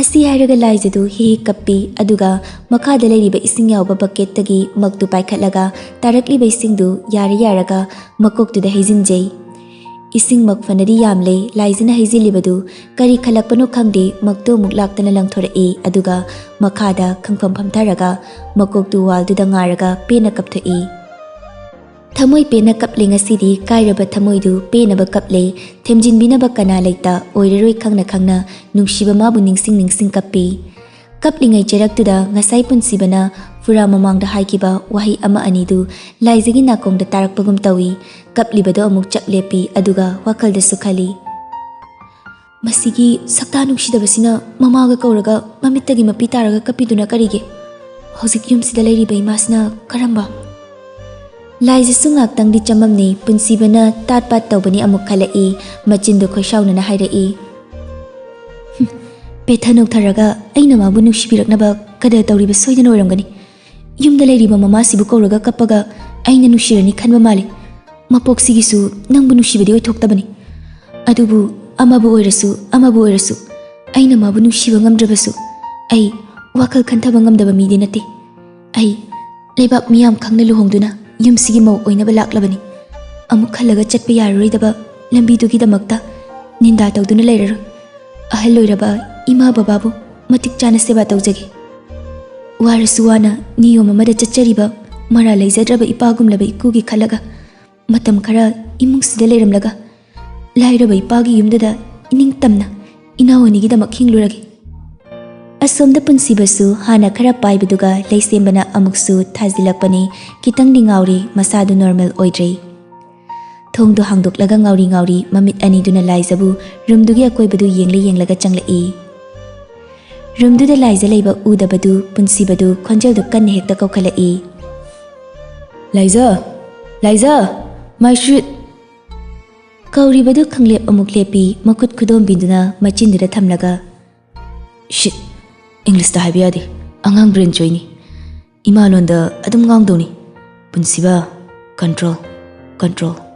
ꯑꯁꯤ ꯍꯥꯏꯔꯒ ꯂꯥꯏꯖꯗꯨ ꯍꯤ ꯍꯤ ꯀꯞꯄꯤ, ꯑꯗꯨꯒ ꯃꯈꯥꯗ ꯂꯩꯔꯤꯕ ꯏꯁꯤꯡ ꯌꯥꯎꯕ bucketꯇꯒꯤ ꯃꯛꯇꯨ ꯄꯥꯏꯈꯠꯂꯒ ꯇꯥꯔꯛꯂꯤꯕ ꯏꯁꯤꯡꯗꯨ ꯌꯥꯔ ꯌꯥꯔꯒ ꯃꯀꯣꯛꯇꯨꯗ ꯍꯩꯖꯤꯟꯖꯩ꯫ ꯏꯁꯤꯡ ꯃꯛ ꯐꯅꯗꯤ ꯌꯥꯝꯂꯦ, ꯂꯥꯏꯖꯅ ꯍꯩꯖꯤꯜꯂꯤꯕꯗꯨ ꯀꯔꯤ ꯈꯜꯂꯛꯄꯅꯣ ꯈꯪꯗꯦ, ꯃꯛꯇꯨ ꯑꯃꯨꯛ ꯂꯥꯛꯇꯅ ꯂꯪꯊꯣꯔꯛꯏ, ꯑꯗꯨꯒ ꯃꯈꯥꯗ ꯈꯪꯐꯝ ꯐꯝꯊꯔꯒ ꯃꯀꯣꯛꯇꯨ wallꯗꯨꯗ ꯉꯥꯔꯒ ꯄꯦꯟꯅ ꯀꯞꯊꯣꯛꯏ꯫ "ꯊꯃꯣꯏ ꯄꯦꯟꯅ ꯀꯞꯂꯦ ꯉꯁꯤꯗꯤ, ꯀꯥꯏꯔꯕ ꯊꯃꯣꯏꯗꯨ ꯄꯦꯟꯅꯕ ꯀꯞꯂꯦ, ꯊꯦꯝꯖꯤꯟꯕꯤꯅꯕ ꯀꯅꯥ ꯂꯩꯇ, ꯑꯣꯏꯔꯔꯣꯏ ꯈꯪꯅ ꯈꯪꯅ, ꯅꯨꯡꯁꯤꯕ ꯃꯥꯕꯨ ꯅꯤꯡꯁꯤꯡ ꯅꯤꯡꯁꯤꯡ ꯀꯞꯄꯤ꯫" ꯀꯞꯂꯤꯉꯩ ꯆꯩꯔꯛꯇꯨꯗ ꯉꯁꯥꯏ ꯄꯨꯟꯁꯤꯕꯅ ꯐꯨꯔꯥ ꯃꯃꯥꯡꯗ ꯍꯥꯏꯈꯤꯕ ꯋꯥꯍꯩ ꯑꯃ ꯑꯅꯤꯗꯨ ꯂꯥꯏꯖꯒꯤ ꯅꯥꯀꯣꯡꯗ ꯇꯥꯔꯛꯄꯒꯨꯝ ꯇꯧꯏ꯫ ꯀꯞꯂꯤꯕꯗꯣ ꯑꯃꯨꯛ ꯆꯞ ꯂꯦꯞꯄꯤ, ꯑꯗꯨꯒ ꯋꯥꯈꯜꯗꯁꯨ ꯈꯜꯂꯤ, ꯃꯁꯤꯒꯤ ꯁꯛꯇꯥ ꯅꯨꯡꯁꯤꯗꯕꯁꯤꯅ ꯃꯃꯥꯒ ꯀꯧꯔꯒ ꯃꯃꯤꯠꯇꯒꯤ ꯃꯄꯤ ꯇꯥꯔꯒ ꯀꯞꯄꯤꯗꯨꯅ ꯀꯔꯤꯒꯤ? ꯍꯧꯖꯤꯛ ꯌꯨꯝꯁꯤꯗ ꯂꯩꯔꯤꯕ ꯏꯃꯥꯁꯤꯅ ꯀꯔꯝꯕ? ꯂꯥꯏꯖꯁꯨ ꯉꯥꯛꯇꯪꯗꯤ ꯆꯃꯝꯅꯩ꯫ ꯄꯨꯟꯁꯤꯕꯅ ꯇꯥꯠ ꯄꯥꯠ ꯇꯧꯕꯅꯤ ꯑꯃꯨꯛ ꯈꯜꯂꯛꯏ꯫ ꯃꯆꯤꯟꯗꯣ ꯈꯣꯏꯁꯥꯎꯅꯅ ꯍꯥꯏꯔꯛꯏ, "ꯍꯨꯝ, ꯄꯦꯊ ꯅꯣꯛꯊꯔꯒ ꯑꯩꯅ ꯃꯥꯕꯨ ꯅꯨꯡꯁꯤꯕꯤꯔꯛꯅꯕ ꯀꯗꯔ ꯇꯧꯔꯤꯕ ꯁꯣꯏꯗꯅ ꯑꯣꯏꯔꯝꯒꯅꯤ꯫ ꯌꯨꯝꯗ ꯂꯩꯔꯤꯕ ꯃꯃꯥꯁꯤꯕꯨ ꯀꯧꯔꯒ ꯀꯞꯄꯒ ꯑꯩꯅ ꯅꯨꯡꯁꯤꯔꯅꯤ ꯈꯟꯕ ꯃꯥꯜꯂꯤ꯫ ꯃꯄꯣꯛꯁꯤꯒꯤꯁꯨ ꯅꯪꯕꯨ ꯅꯨꯡꯁꯤꯕꯗꯤ ꯑꯣꯏꯊꯣꯛꯇꯕꯅꯤ꯫ ꯑꯗꯨꯕꯨ ꯑꯃꯕꯨ ꯑꯣꯏꯔꯁꯨ, ꯑꯃꯕꯨ ꯑꯣꯏꯔꯁꯨ, ꯑꯩꯅ ꯃꯥꯕꯨ ꯅꯨꯡꯁꯤꯕ ꯉꯝꯗ꯭ꯔꯕꯁꯨ, ꯑꯩ ꯋꯥꯈꯜ ꯈꯟꯊꯕ ꯉꯝꯗꯕ ꯃꯤꯗꯤ ꯅꯠꯇꯦ꯫ ꯑꯩ ꯂꯩꯕꯥꯛ ꯃꯤꯌꯥꯝ ꯈꯪꯅ ꯂꯨꯍꯣꯡꯗꯨꯅ ꯌꯨꯝꯁꯤꯒꯤ ꯃꯧ ꯑꯣꯏꯅꯕ ꯂꯥꯛꯂꯕꯅꯤ꯫ ꯑꯃꯨꯛ ꯍꯜꯂꯒ ꯆꯠꯄ ꯌꯥꯔꯔꯣꯏꯗꯕ ꯂꯝꯕꯤꯗꯨꯒꯤꯗꯃꯛꯇ ꯅꯤꯟꯗꯥ ꯇꯧꯗꯨꯅ ꯂꯩꯔꯔꯣꯏ꯫ ꯑꯍꯜ ꯑꯣꯏꯔꯕ ꯏꯃꯥ ꯕꯕꯥꯕꯨ ꯃꯇꯤꯛ ꯆꯥꯅ ꯁꯦꯕꯥ ꯇꯧꯖꯒꯦ꯫ ꯋꯥꯔꯁꯨ ꯋꯥꯅ ꯅꯤꯌꯣꯝ ꯑꯃꯗ ꯆꯠꯆꯔꯤꯕ ꯃꯔꯥ ꯂꯩꯖꯗ꯭ꯔꯕ ꯏꯄꯥꯒꯨꯝꯂꯕ ꯏꯀꯨꯒꯤ ꯈꯜꯂꯒ ꯃꯇꯝ ꯈꯔ ꯏꯃꯨꯡꯁꯤꯗ ꯂꯩꯔꯝꯂꯒ ꯂꯥꯏꯔꯕ ꯏꯄꯥꯒꯤ ꯌꯨꯝꯗꯨꯗ ꯏꯅꯤꯡꯇꯝꯅ ꯏꯅꯥꯎ ꯑꯅꯤꯒꯤꯗꯃꯛ ꯍꯤꯡꯂꯨꯔꯒꯦ꯫" ꯑꯁꯣꯝꯗ ꯄꯨꯟꯁꯤꯕꯁꯨ ꯍꯥꯟꯅ ꯈꯔ ꯄꯥꯏꯕꯗꯨꯒ ꯂꯩꯁꯦꯝꯕꯅ ꯑꯃꯨꯛꯁꯨ ꯊꯥꯖꯤꯜꯂꯛꯄꯅꯤ꯫ ꯈꯤꯇꯪꯗꯤ ꯉꯥꯎꯔꯤ, ꯃꯁꯥꯗꯨ ꯅꯣꯔꯃꯦꯜ ꯑꯣꯏꯗ꯭ꯔꯦ꯫ ꯊꯣꯡꯗꯨ ꯍꯥꯡꯗꯣꯛꯂꯒ ꯉꯥꯎꯔꯤ ꯉꯥꯎꯔꯤ ꯃꯃꯤꯠ ꯑꯅꯤꯗꯨꯅ ꯂꯥꯏꯖꯕꯨ ꯔꯨꯝꯗꯨꯒꯤ ꯑꯀꯣꯏꯕꯗꯨ ꯌꯦꯡꯂ ꯌꯦꯡꯂꯒ ꯆꯪꯂꯛꯏ꯫ ꯔꯨꯝꯗꯨꯗ ꯂꯥꯏꯖ ꯂꯩꯕ ꯎꯗꯕꯗꯨ ꯄꯨꯟꯁꯤꯕꯗꯨ ꯈꯣꯟꯖꯦꯜꯗꯨ ꯀꯟꯅ ꯍꯦꯛꯇ ꯀꯧꯈꯠꯂꯛꯏ꯫ "ꯂꯥꯏꯖ! ꯂꯥꯏꯖ! My sweet!" ꯀꯧꯔꯤꯕꯗꯨ ꯈꯪꯂꯦꯞ ꯑꯃꯨꯛ ꯂꯦꯞꯄꯤ, ꯃꯈꯨꯠ ꯈꯨꯗꯣꯝꯕꯤꯗꯨꯅ ꯃꯆꯤꯟꯗꯨꯗ ꯊꯝꯂꯒ, "Shit! ꯏꯪꯂꯤꯁꯇ ꯍꯥꯏꯕ ꯌꯥꯗꯦ, ꯑꯉꯥꯡ ꯕ꯭ꯔꯦꯟ ꯆꯣꯏꯅꯤ꯫ ꯏꯃꯥ ꯂꯣꯟꯗ ꯑꯗꯨꯝ ꯉꯥꯡꯗꯧꯅꯤ꯫ ꯄꯨꯟꯁꯤꯕ, control, control꯫